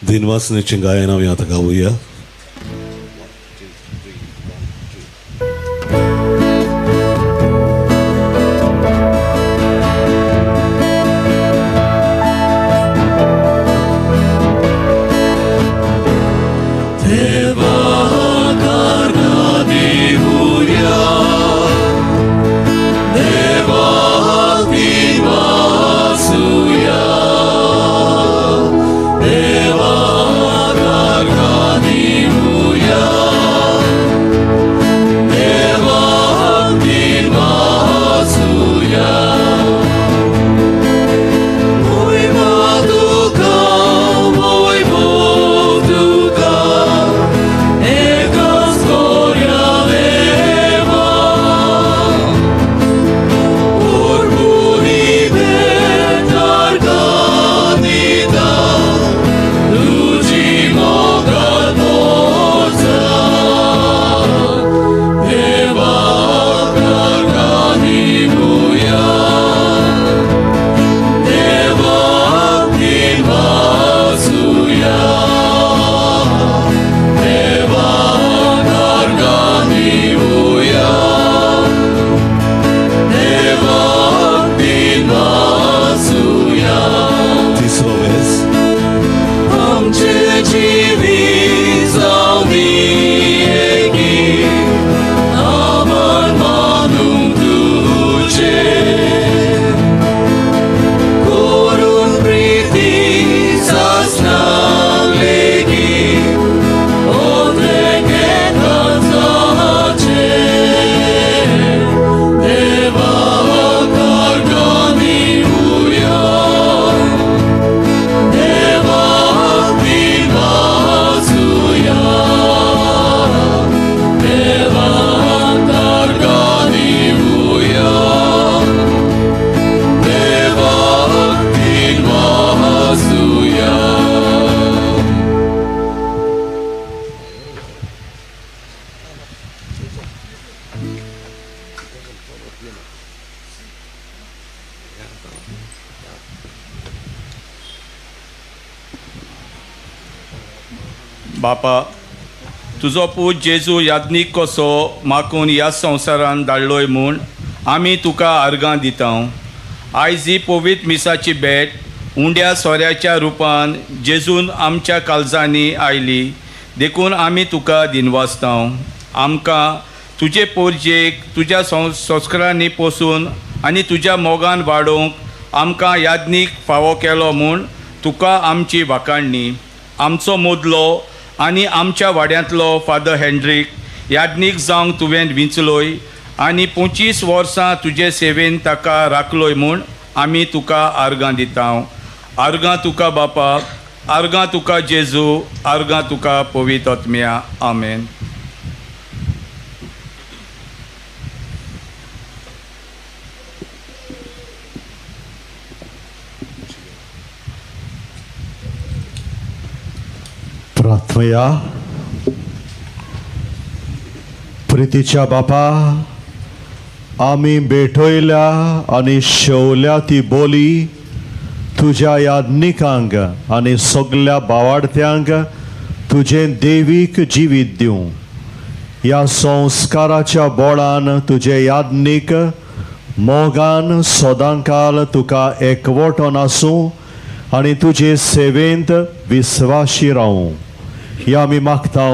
दिनवासनेचें गायन आमी आतां गावया. बापा, तुजो पूत जेजू याज्ञीक कसो माकून ह्या संवसारान धाडलोय म्हूण आमी तुका आर्गां दिता. आयज ही पवित्र मिसाची भेट उंड्या सोऱ्याच्या रुपान जेजून आमच्या काळजांनी आयली देखून आमी तुका दिनवासता. आमकां तुजे पोरजेक तुज्या संस्कारांनी पोसून आनी तुज्या मोगान वाडोवंक आमकां याज्ञीक फावो केलो म्हूण तुका आमची वाखाणणी. आमचो मोदलो आनी आमच्या वाड्यांतलो फादर हेंड्रीक याज्ञीक जावंक तुवें विंचलोय आनी 25 वर्सां तुजे सेवेन ताका राखलोय म्हूण आमी तुका आर्गां दिता. आर्गां तुका बापा, आर्गां तुका जेजू, आर्गां तुका पवित्र आत्म्या. आमेन. प्रार्थया. प्रितीच्या बापा, आमी भेटयल्या आनी शेवल्या ती बोली तुज्या याज्ञिकांक आनी सगल्या बावाडत्यांक तुजें देवीक जिवीत दिवं. ह्या संस्काराच्या बोळान तुजे याज्ञीक मोगान सदांकाल तुका एकवटोन आसूं आनी तुजे सेवेंत विस्वाशी रावूं. ह्या आमी मागता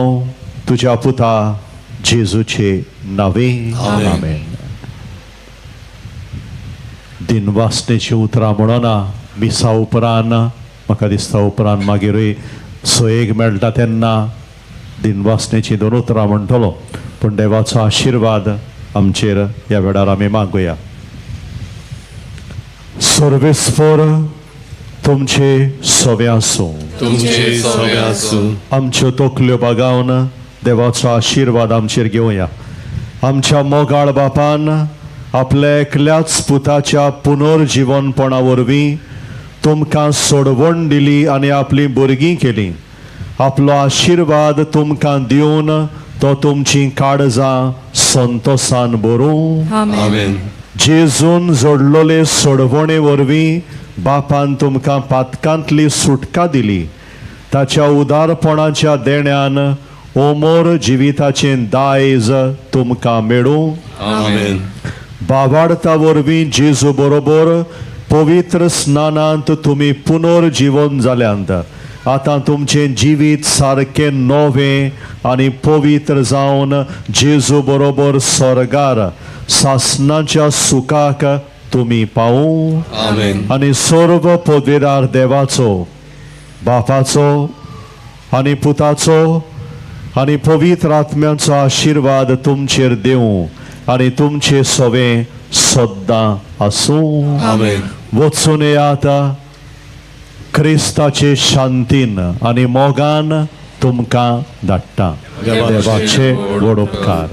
तुज्या पुता जेजूचे नावे. आमेन. दिनवासनेची उतरां म्हणना मिसा उपरांत, म्हाका दिसता उपरांत मागीरूय सोयेक मेळटा तेन्ना दिनवासनेची दोन उतरां म्हणटलो, पूण देवाचो आशिर्वाद आमचेर ह्या वेळार आमी मागुया. सर्वेस्पर तुमचे सवे आसूं. तुमचे सवे आसूं. आमच्यो तकल्यो बागावन देवाचो आशिर्वाद आमचेर घेवया. आमच्या मोगाळ बापान आपल्या एकल्याच पुताच्या पुनर्जिवनपणा वरवीं तुमकां सोडवण दिली आनी आपलीं भुरगीं केलीं. आपलो आशिर्वाद तुमकां दिवन तो तुमचीं काळजां संतोसान भरूं. आमेन. जेजून जोडलोले सोडवणे वरवीं बापान तुमकां पातकांतली सुटका दिली. ताच्या उदारपणाच्या देण्यान ओमोर जिविताचें दायज तुमकां मेळूं. आमेन. बावाडता वरवीं जेजू बरोबर पवित्र स्नानांत तुमी पुनर्जिवन जाल्यांत. आतां तुमचें जिवीत सारकें नवें आनी पवित्र जावन जेजू बरोबर स्वर्गार सासनाच्या सुखाक तुमी पावूं. आमेन. आनी सर्व पदवेदार देवाचो, बापाचो आनी पुताचो आनी पवित्र आत्म्याचो आशिर्वाद तुमचेर दिवं आनी तुमचे सवे सद्दां आसूं. आमेन. वचून येयात क्रिस्ताचे शांतीन आनी मोगान तुमकां धाडटा. देवाचे व्हड उपकार.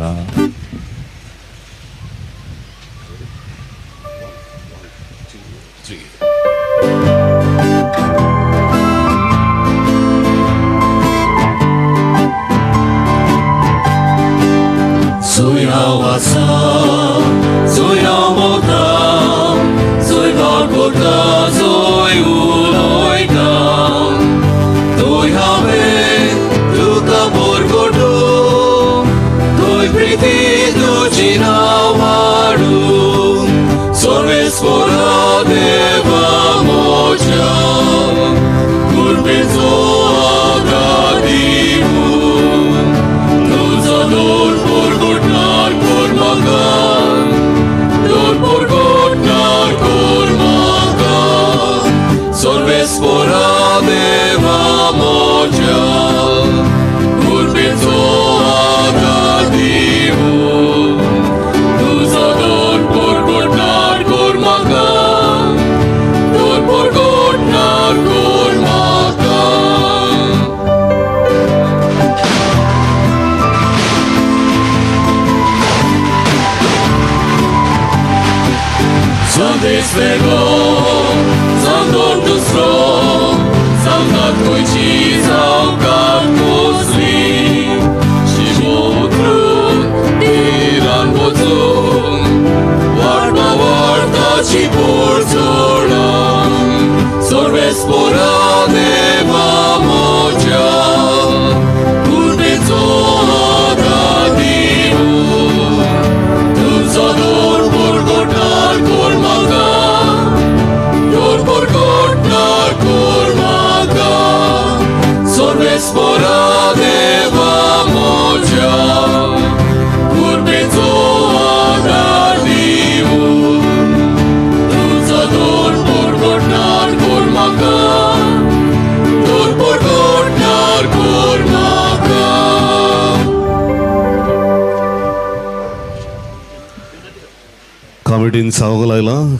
कमिटीन सांगूंक लागलां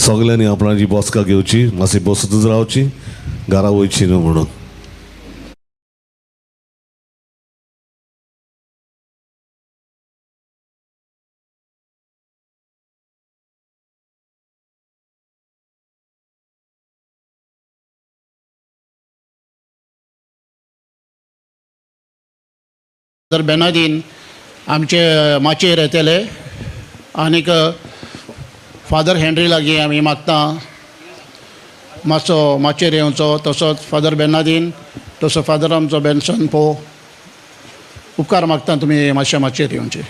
सगल्यांनी आपणाची बसका घेवची, मातशी बसतूच रावची, घरा वयची न्हू म्हणून. तर बेनादीन आमचे माचयेर येतले आनीक फादर हेनरी लागीं आमी मागता मातसो माचयेर येवचो, तसोच फादर बेनादीन, तसो फादर आमचो बेनसन पो, उपकार मागता तुमी मातशे माचयेर येवचे.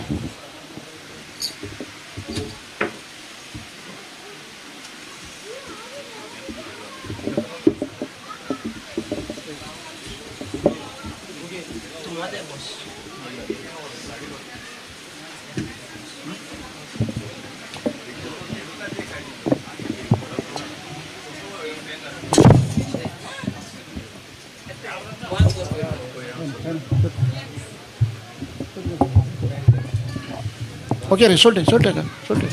ओके रे, सोडटे सोडटे का सोडटे.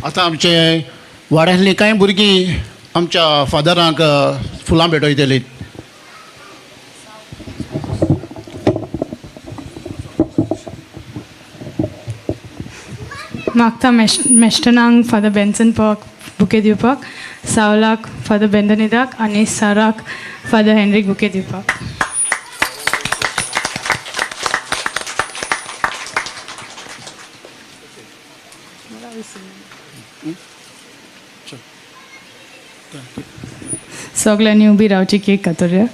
आतां आमचे वाड्यांतलीं कांय भुरगीं आमच्या फादरांक फुलां भेटयतलीं. मागता मेस्टनांक फादर बेन्सन पाक बुके दिवपाक, सावलाक फादर बेंदनिदाक आनी साराक फादर हेनरीक बुके दिवपाक. सगळ्यांनी उबी रावची cake कातोरया.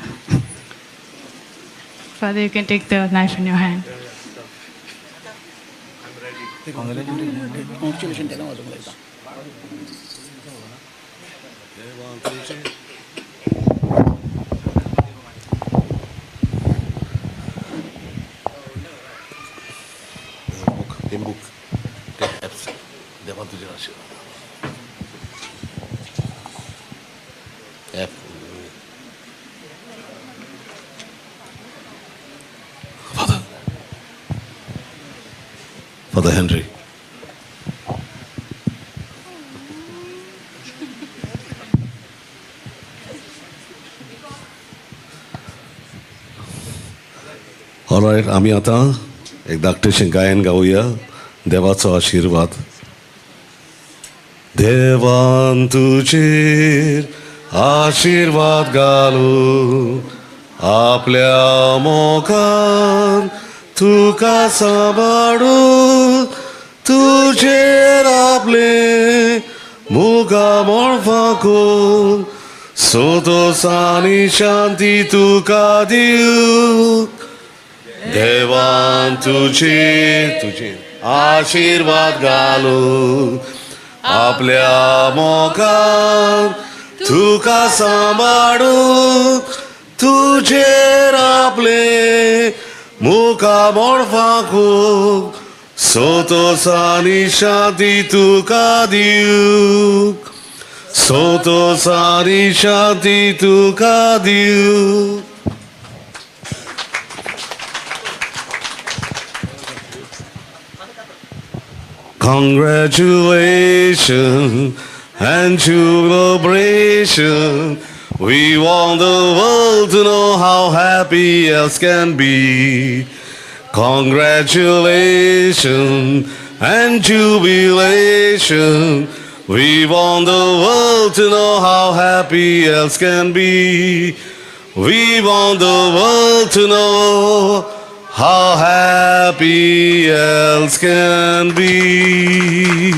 Father, you can take the knife in your hand. Father Henry. All right, आमी आतां एक धाकटेशें गायन गावया. देवाचो आशिर्वाद. देवान तुजेर आशिर्वाद घालूं, आपल्या मोगान तुका सांबाळूं, तुजेर आपले मुगा मोडपाकून सोदोस आनी शांती तुका दिवं. देवान तुजेर तुजेर आशिर्वाद घालूं, आपल्या मोगान तुका सांबाळूं, तुजेर आपले मुखा मोडपाकून सोदोस आनी शांती तुका दिवं, सोदोस आनी शांती तुका दिवं. Congratulations and jubilation. We want the world to know how happy else can be. Congratulations and jubilation. We want the world to know how happy else can be. We want the world to know how happy else can be.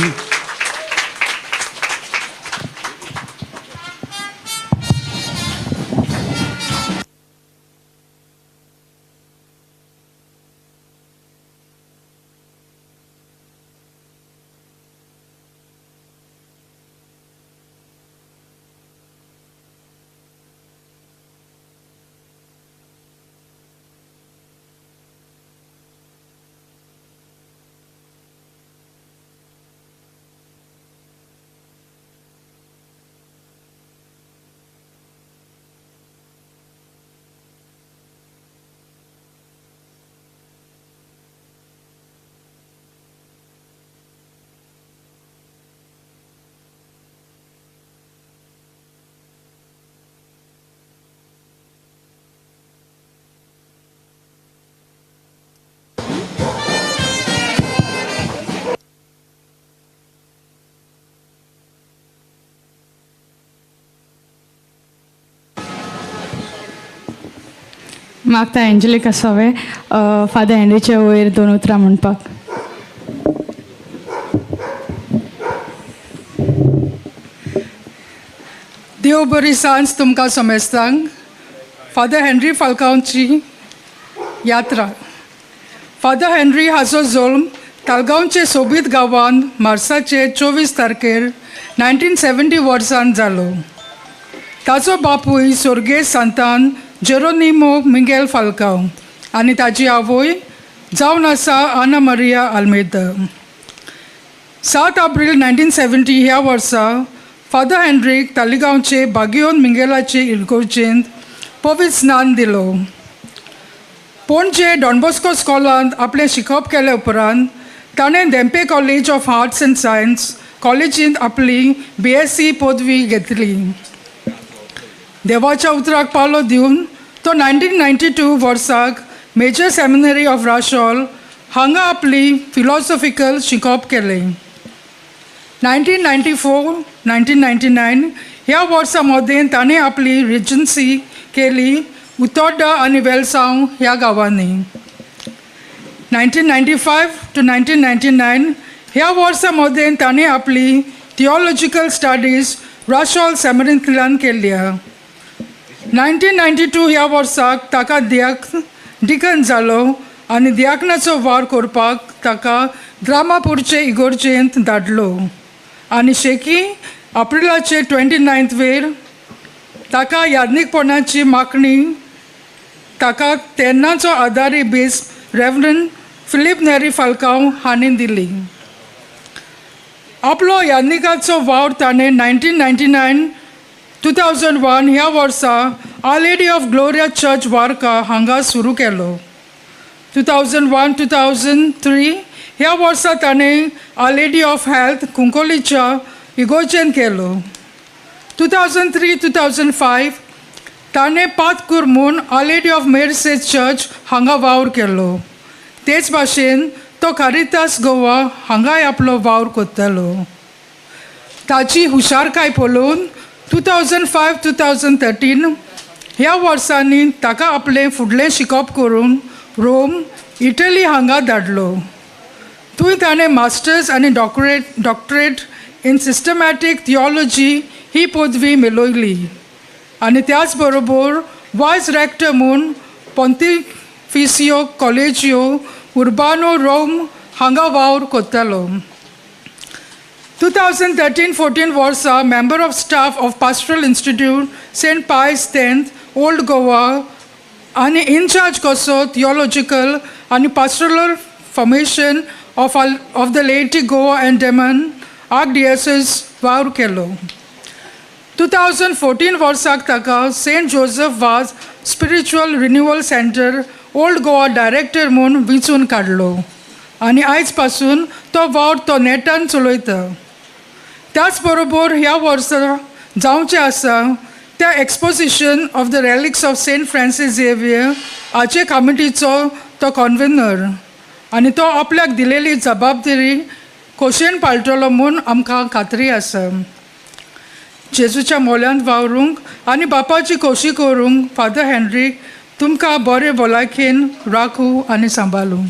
मागता एंजलिका सोवे father हेनरीचे वयर दोन उतरां म्हणपाक. देव बरी सांज तुमकां समेस्तांक. फादर हेनरी फाल्कांवची यात्रा. फादर हेनरी हाचो जल्म तालगांवचे सोबीत गांवांत मार्साचे 24 तारखेर 1970 वर्सान जालो. ताचो बापूय सोर्गे सांतान जेरोनिमो मिगेल फाल्कांव आनी ताजी आवय जावन आसा आना मारिया आल्मेदा. 7 एप्रिल 1970 ह्या वर्सा फादर हेनरीक तालिगांवचे बागियोन मिंगेलाचे इगर्जेंत पवित्र स्नान दिलो. पणजे डॉन बॉस्को स्कॉलांत आपलें शिकप केले उपरांत ताणें Dhempe college of arts and science कॉलेजींत आपली BSc पदवी घेतली. देवाच्या उतराक पालो दिवन तो 1992 वर्साक मेजर सेमिनरी ऑफ राशोल हांगा आपली फिलॉसॉफिकल शिकप केलें. 1994 1999 ह्या वर्सा मदें ताणें आपली रिजन्सी केली उतोड्डा आनी वेलसांव ह्या गांवांनी. 1995 टू 1999 ह्या वर्सा मदें ताणें आपली थियोलॉजिकल स्टडीज राशॉल सेमिनरींतल्यान केल्या. 1992 ह्या वर्साक ताका डिकन जालो आनी दियाकनाचो वावर करपाक ताका द्रामापूरचे इगोर्जेंत धाडलो आनी शेकी एप्रिलाचे 29 वेर ताका याज्ञिकपणाची मागणी ताका तेन्नाचो आदारी बेस रेवरंड फिलीप नेरी फाल्कांव हांणी दिली. आपलो याज्ञिकाचो वावर ताणें 1999 2001 ह्या वर्सा Our Lady of Gloria Church Varca हांगा सुरू केलो. 2001 2003 ह्या वर्सा ताणें आर लेडी ऑफ हेल्थ कुंकोलीच्या इगोर्जेन केलो. 2003 2005 ताणें पातकूर म्हूण Our Lady of Mercies Church हांगा वावर केलो. तेच भाशेन तो कारितास गोवा हांगाय आपलो वावर करतालो. ताची हुशारकाय पळोवन 2005 2013 ह्या वर्सांनी ताका आपलें फुडलें शिकप करून रोम इटली हांगा धाडलो. थंय ताणें मास्टर्स आनी डॉक्टरेट इन सिस्टमॅटीक थियोलॉजी ही पदवी मेळयली आनी त्याच बरोबर वायस रॅक्टर म्हूण पोंतिफिसियो कॉलेजियो उर्बानो रोम हांगा वावर करतालो. 2013-14 वर्सा member of staff of pastoral institute Saint Pius 10th Old Goa आनी इनचार्ज कसो थियोलॉजिकल आनी pastoral formation of the laity Goa and Daman archdiocese वावर केलो. 2014 वर्साक ताका Saint Joseph Vaz spiritual renewal centre Old Goa director म्हूण वेंचून काडलो आनी आयज पासून तो वावर तो नेटान चलयता. त्याच बरोबर ह्या वर्सा जावचें आसा त्या exposition of the relics of Saint Francis Xavier हाचे कमिटीचो तो कन्वेनर आनी तो आपल्याक दिलेली जबाबदारी खोशयेन पाळटलो म्हूण आमकां खात्री आसा. जेजूच्या मोल्यांत वावरूंक आनी बापाची खोशी करूंक फादर हेनरी तुमकां बरे भलायकेन राखूं आनी सांबाळूं.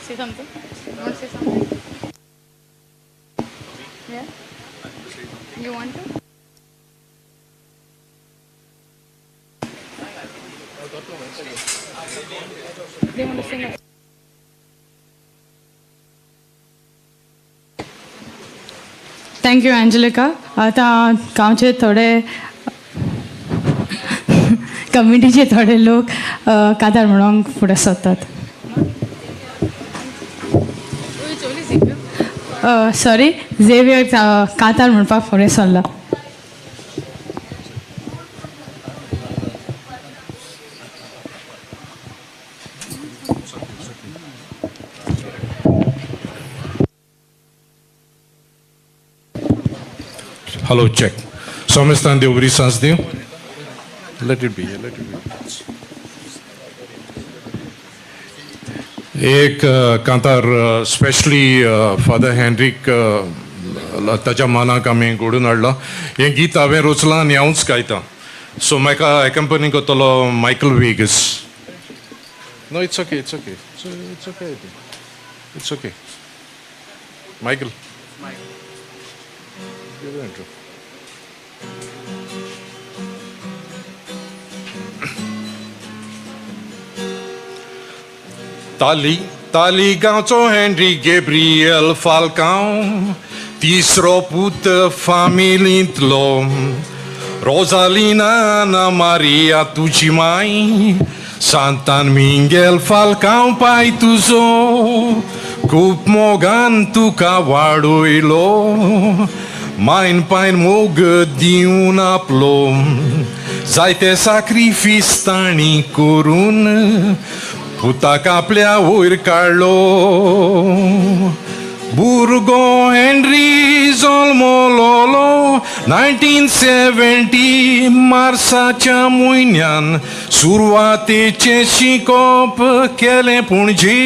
Say something? You want to say something? Yeah? You want to? They want to sing it. Thank you, Angelica. आतां गांवचे थोडे कम्युनिटीचे थोडे लोक कातार म्हणूंक फुडें सरतात. सॉरी, झेवियर कातार म्हणपाक फुडें सरला. हॅलो चेक सोमेस्तान देव बरी सांज दिवं. Let it be, let it be. एक कांतार स्पेशली फादर हेनरीक ताच्या मानाक आमी घडून हाडलां. हें गीत हांवें रचलां आनी हांवूच गायतां. सो म्हाका एकंपनी करतलो Michael Vegas. No, it's okay, it's okay, it's okay, it's okay. Michael. ताली ताली गांवचो हेनरी गेब्रियल फाल्कांव तिसरो पूत फामिलींतलो रोजालिना ना मारिया तुजी माय सांतान मिंगेल फाल्कांव पाय तुजो खूब मोगान तुका वाडयलो मायन पायन मोग दिवन आपलो जायते साक्रिफीस तांणी करून पुताक आपल्या वयर काडलो. भुरगो हेनरी जल्मलोलो 1970 मार्साच्या म्हयन्यान सुरवातेचें शिकोप केलें पणजे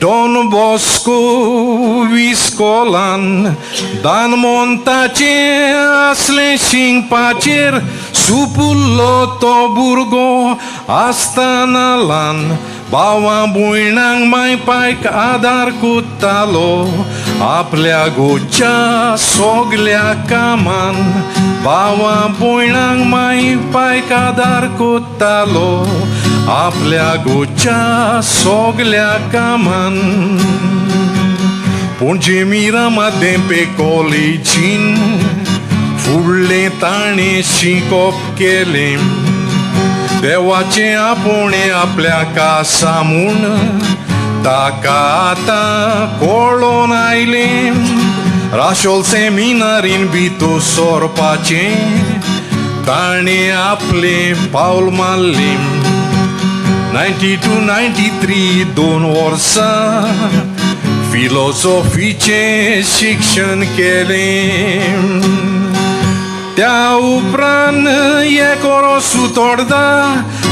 डॉन बॉस्को विस्कोलान. दानमोंताचें आसलें शिंगपाचेर सुपुल्लो तो भुरगो आसतना ल्हान. भावां भयणांक माय पायक आदार कोत्तालो आपल्या गोच्या सोगल्या कामान. भावां भयणांक माय पायक आदार कोत्तालो आपल्या गोच्या सोगल्या कामान. पणजे मिरामा धेंपे कॉलेजीन फुडलें ताणें शिकोप केलें. देवाचें आपोवणें आपल्याक आसा म्हूण ताका आतां कळोन आयलें. राशोल सेमिनारीन भितर सरपाचें ताणें आपलें पावल मारलें. 92 93 2 वर्सां फिलोसॉफीचें शिक्षण केलें. त्या उपरांत एकोरो सुतोर्दा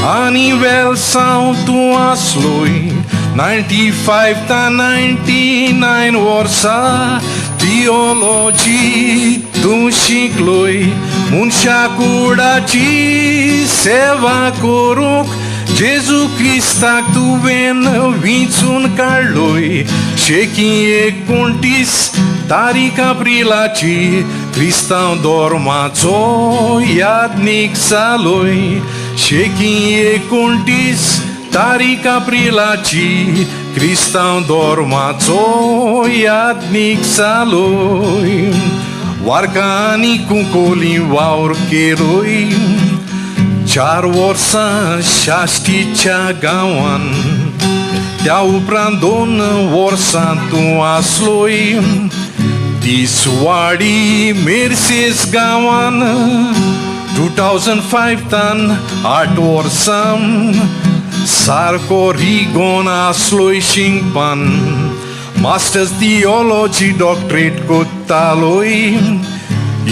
आनी वेलसांव तूं आसलोय. 95 ता 99 वर्सां थियोलॉजी तूं शिकलोय. मनशा कुडाची सेवा करूंक जेजू क्रिस्ताक तुवें विंचून काडलोय. शेकी 29 तारीख एप्रिलाची क्रिस्तांव धर्माचो यादनीक जालोय. शेकी 29 तारीख एप्रिलाची क्रिस्तांव धर्माचो यादनीक जालोय. वार्का आनी कुंकोली वावर केलोय 4 वर्सां शाश्टीच्या गांवान. त्या उपरांत 2 वर्सां तूं आसलोय तिसवाडी मेर्सेस गांवान. 2005 तान 8 वर्सां सारको रिगोन आसलोय शिंगपान. मास्टर्स थियोलॉजी डॉक्टरेट कोत्तालोय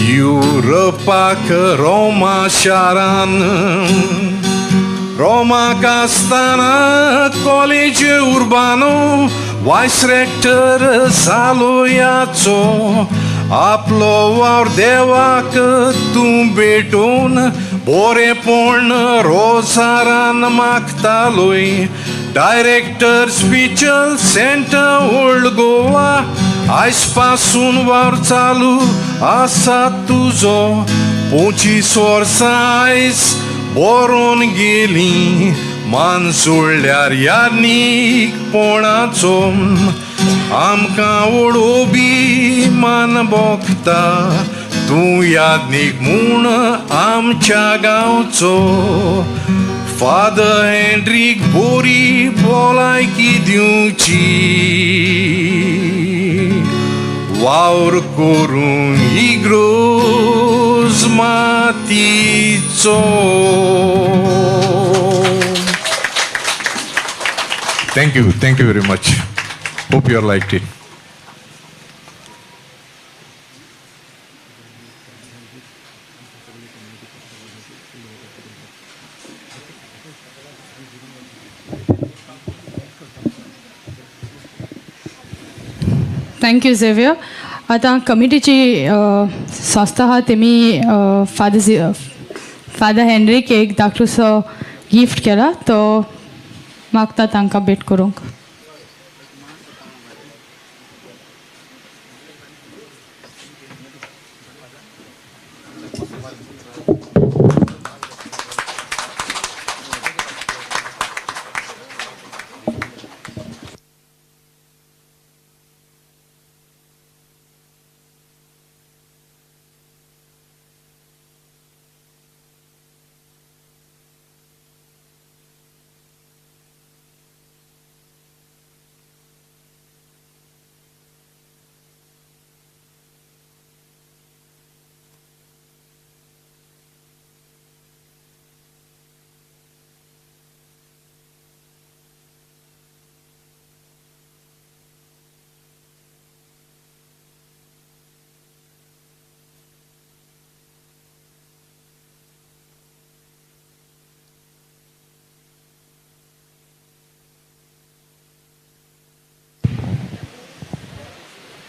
युरोपाक रोमा शारान. रोमाक आसतना कॉलेज उर्बानो वायस रेक्टर जालोयाचो. आपलो वावर देवाक तूं भेटून बोरेपण रोजारान मागतालोय. Director spiritual centre old Goa आयज पासून वावर चालू आसा तुजो. 25 वर्सां आयज बरोवन गेली मान सोडल्यार यादनीकपणाचो. आमकां व्हड अभिमान भोगता तूं यादनीक म्हूण आमच्या गांवचो. फादर हेन्रीक बोरी भलायकी दिवची वावर करूंक इग्रोज मातीचो. Thank you very much. Hope you all liked it. Thank you Xavier. आतां कमिटीची संस्था आहा तेमी फादर हेन्रीक एक धाकटुसो गिफ्ट केला तो मागता तांकां भेट करूंक.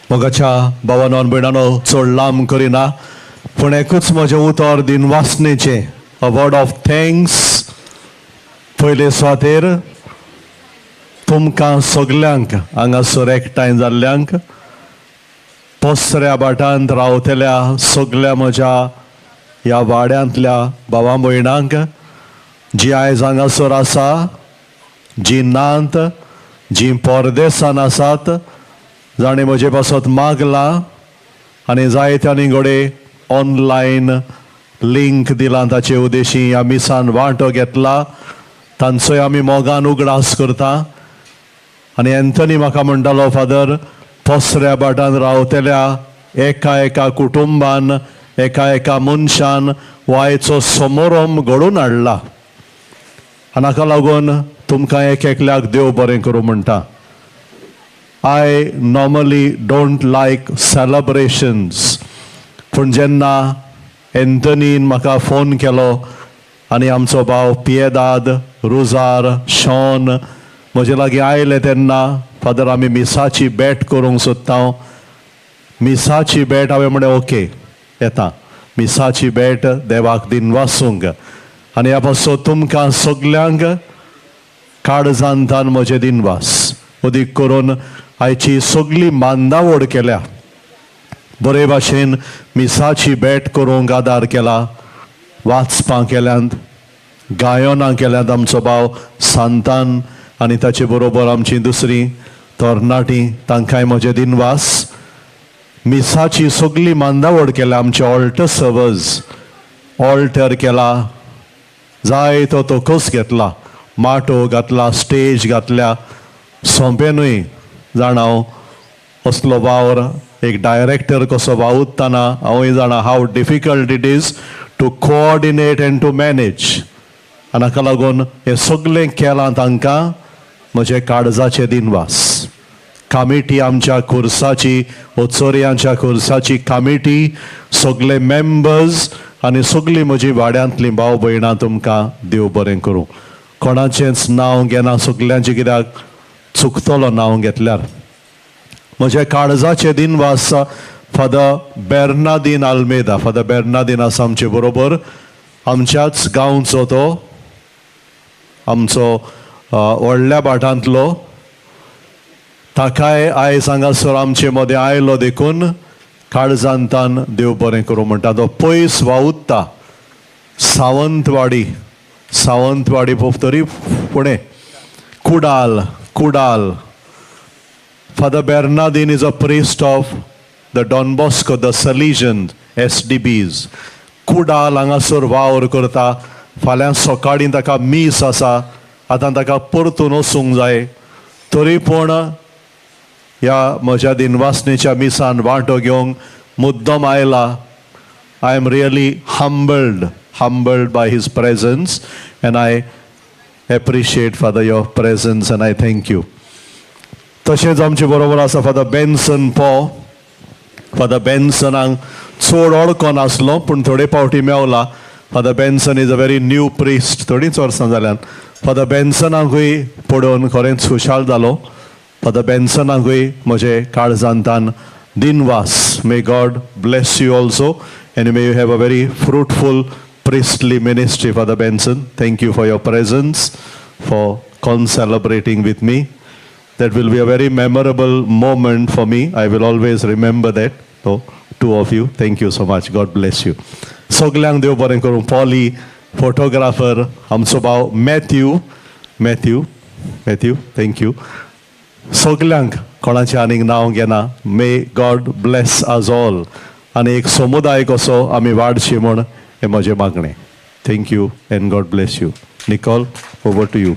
मोगाच्या भावानो आनी भयणानो, चड लांब करिना, पूण एकूच म्हजें उतर दिनवासणेचें, अ वर्ड ऑफ thanks. पयले सुवातेर तुमकां सगल्यांक हांगासर एकठांय जाल्ल्यांक, पसऱ्या भाटांत रावतल्या सगल्या म्हज्या ह्या वाड्यांतल्या भावा भयणांक, जी आयज हांगासर आसा, जी नात, जी परदेसान आसात, जाणें म्हजे पासत मागलां आनी जायत्यांनी घडये ऑनलायन लिंक दिलां ताचे उद्देशी ह्या मिसान वांटो घेतला, तांचोय आमी मोगान उगडास करता. आनी एन्थनी म्हाका म्हणटालो, फादर, पसऱ्या भाटान रावतल्या एका एका कुटुंबान, एका एका मनशान वायचो समारंभ घडोवन हाडला आनी हाका लागून तुमकां एक एकल्याक देव बरें करूं म्हणटा. I normally don't like celebrations, पूण जेन्ना एन्थनीन म्हाका फोन केलो आनी आमचो भाव पियेदाद, रुजार, शॉन म्हजे लागीं आयले तेन्ना, फादर आमी मिसाची भेट करूंक सोदता, मिसाची भेट. हांवें म्हणलें ओके येता, मिसाची भेट देवाक दिनवासूंक. आनी ह्या पासून तुमकां सगल्यांक काळजांतान म्हजें दिनवास. अदीक करून आयची सगली मांदावड केल्या, बरे भाशेन मिसाची भेट करूंक आदार केला, वाचपां केल्यांत, गायनां केल्यांत आमचो भाव सांतान आनी ताचे बरोबर आमची दुसरी तरणाटी, तांकांय म्हजें दिनवास. मिसाची सगली मांदावड केल्या, आमचे ऑल्टर सर्वर्स ऑल्टर केला, जाय तो तोकोस घेतला, माटो घातला, स्टेज घातल्या. सोंपें न्हय जाणा हांव असलो वावर एक डायरेक्टर कसो वावुरतना हांवूय जाणा how difficult it is to coordinate and to manage. आनी हाका लागून हें सगळें केलां तांकां म्हजें काळजाचें दिनवास. कामिटी आमच्या कोर्साची, ओचोरयांच्या कोर्साची कामिटी, सगळे मेंबर्स आनी सगळीं म्हजी वाड्यांतलीं भाव भयणां तुमकां देव बरें करूं. कोणाचेंच नांव घेना सगल्यांचें, कित्याक चुकतलो नांव घेतल्यार. म्हज्या काळजाचे दिनवास फादर बेर्नादीन आल्मेदा. फादर बेर्नादीन आसा आमचे बरोबर, आमच्याच गांवचो तो, आमचो व्हडल्या भाटांतलो. ताकाय आयज हांगासर आमचे मदें आयलो देखून काळजांतान देव बरें करूं म्हणटा. तो पयस वावुरता, सावंतवाडी, सावंतवाडी तरी फुडें Kudal, Kudal. Father Bernardin is a priest of the Don Bosco, the Salesian SDBs. Kudal हांगासर वावर करता. फाल्यां सकाळीं ताका मीस आसा, आतां ताका परतून वचूंक जाय, तरी पूण ह्या म्हज्या दिनवासनेच्या मिसान वांटो घेवंक मुद्दम आयला. I am really humbled, humbled by his presence, and I appreciate Father your presence and I thank you. तशेंच आमचे बरोबर आसा फादर बेन्सन पॉ. फादर बेन्सनाक चड वळखोन आसलो पूण थोडे फावटी Mewla. Father Benson is a very new priest, थोडींच वर्सां जाल्यान. फादर बेन्सनाकूय पळोवन खरेंच खुशाल जालो. फादर बेन्सनाकूय म्हजे काळजांतान दिनवास. May God bless you also and may you have a very fruitful priestly ministry, Father Benson. Thank you for your presence, for concelebrating with me. That will be a very memorable moment for me. I will always remember that. So, two of you, thank you so much. God bless you. सगल्यांक देव बरें करूं. Polly, photographer, आमचो भाव Matthew, Matthew, Matthew, thank you. सगल्यांक, कोणाचें आनीक नांव घेना. May God bless us all. आनी एक समुदाय कसो आमी वाडशी म्हूण हें म्हजें मागणें. Thank you and God bless you. Nicole, over to you.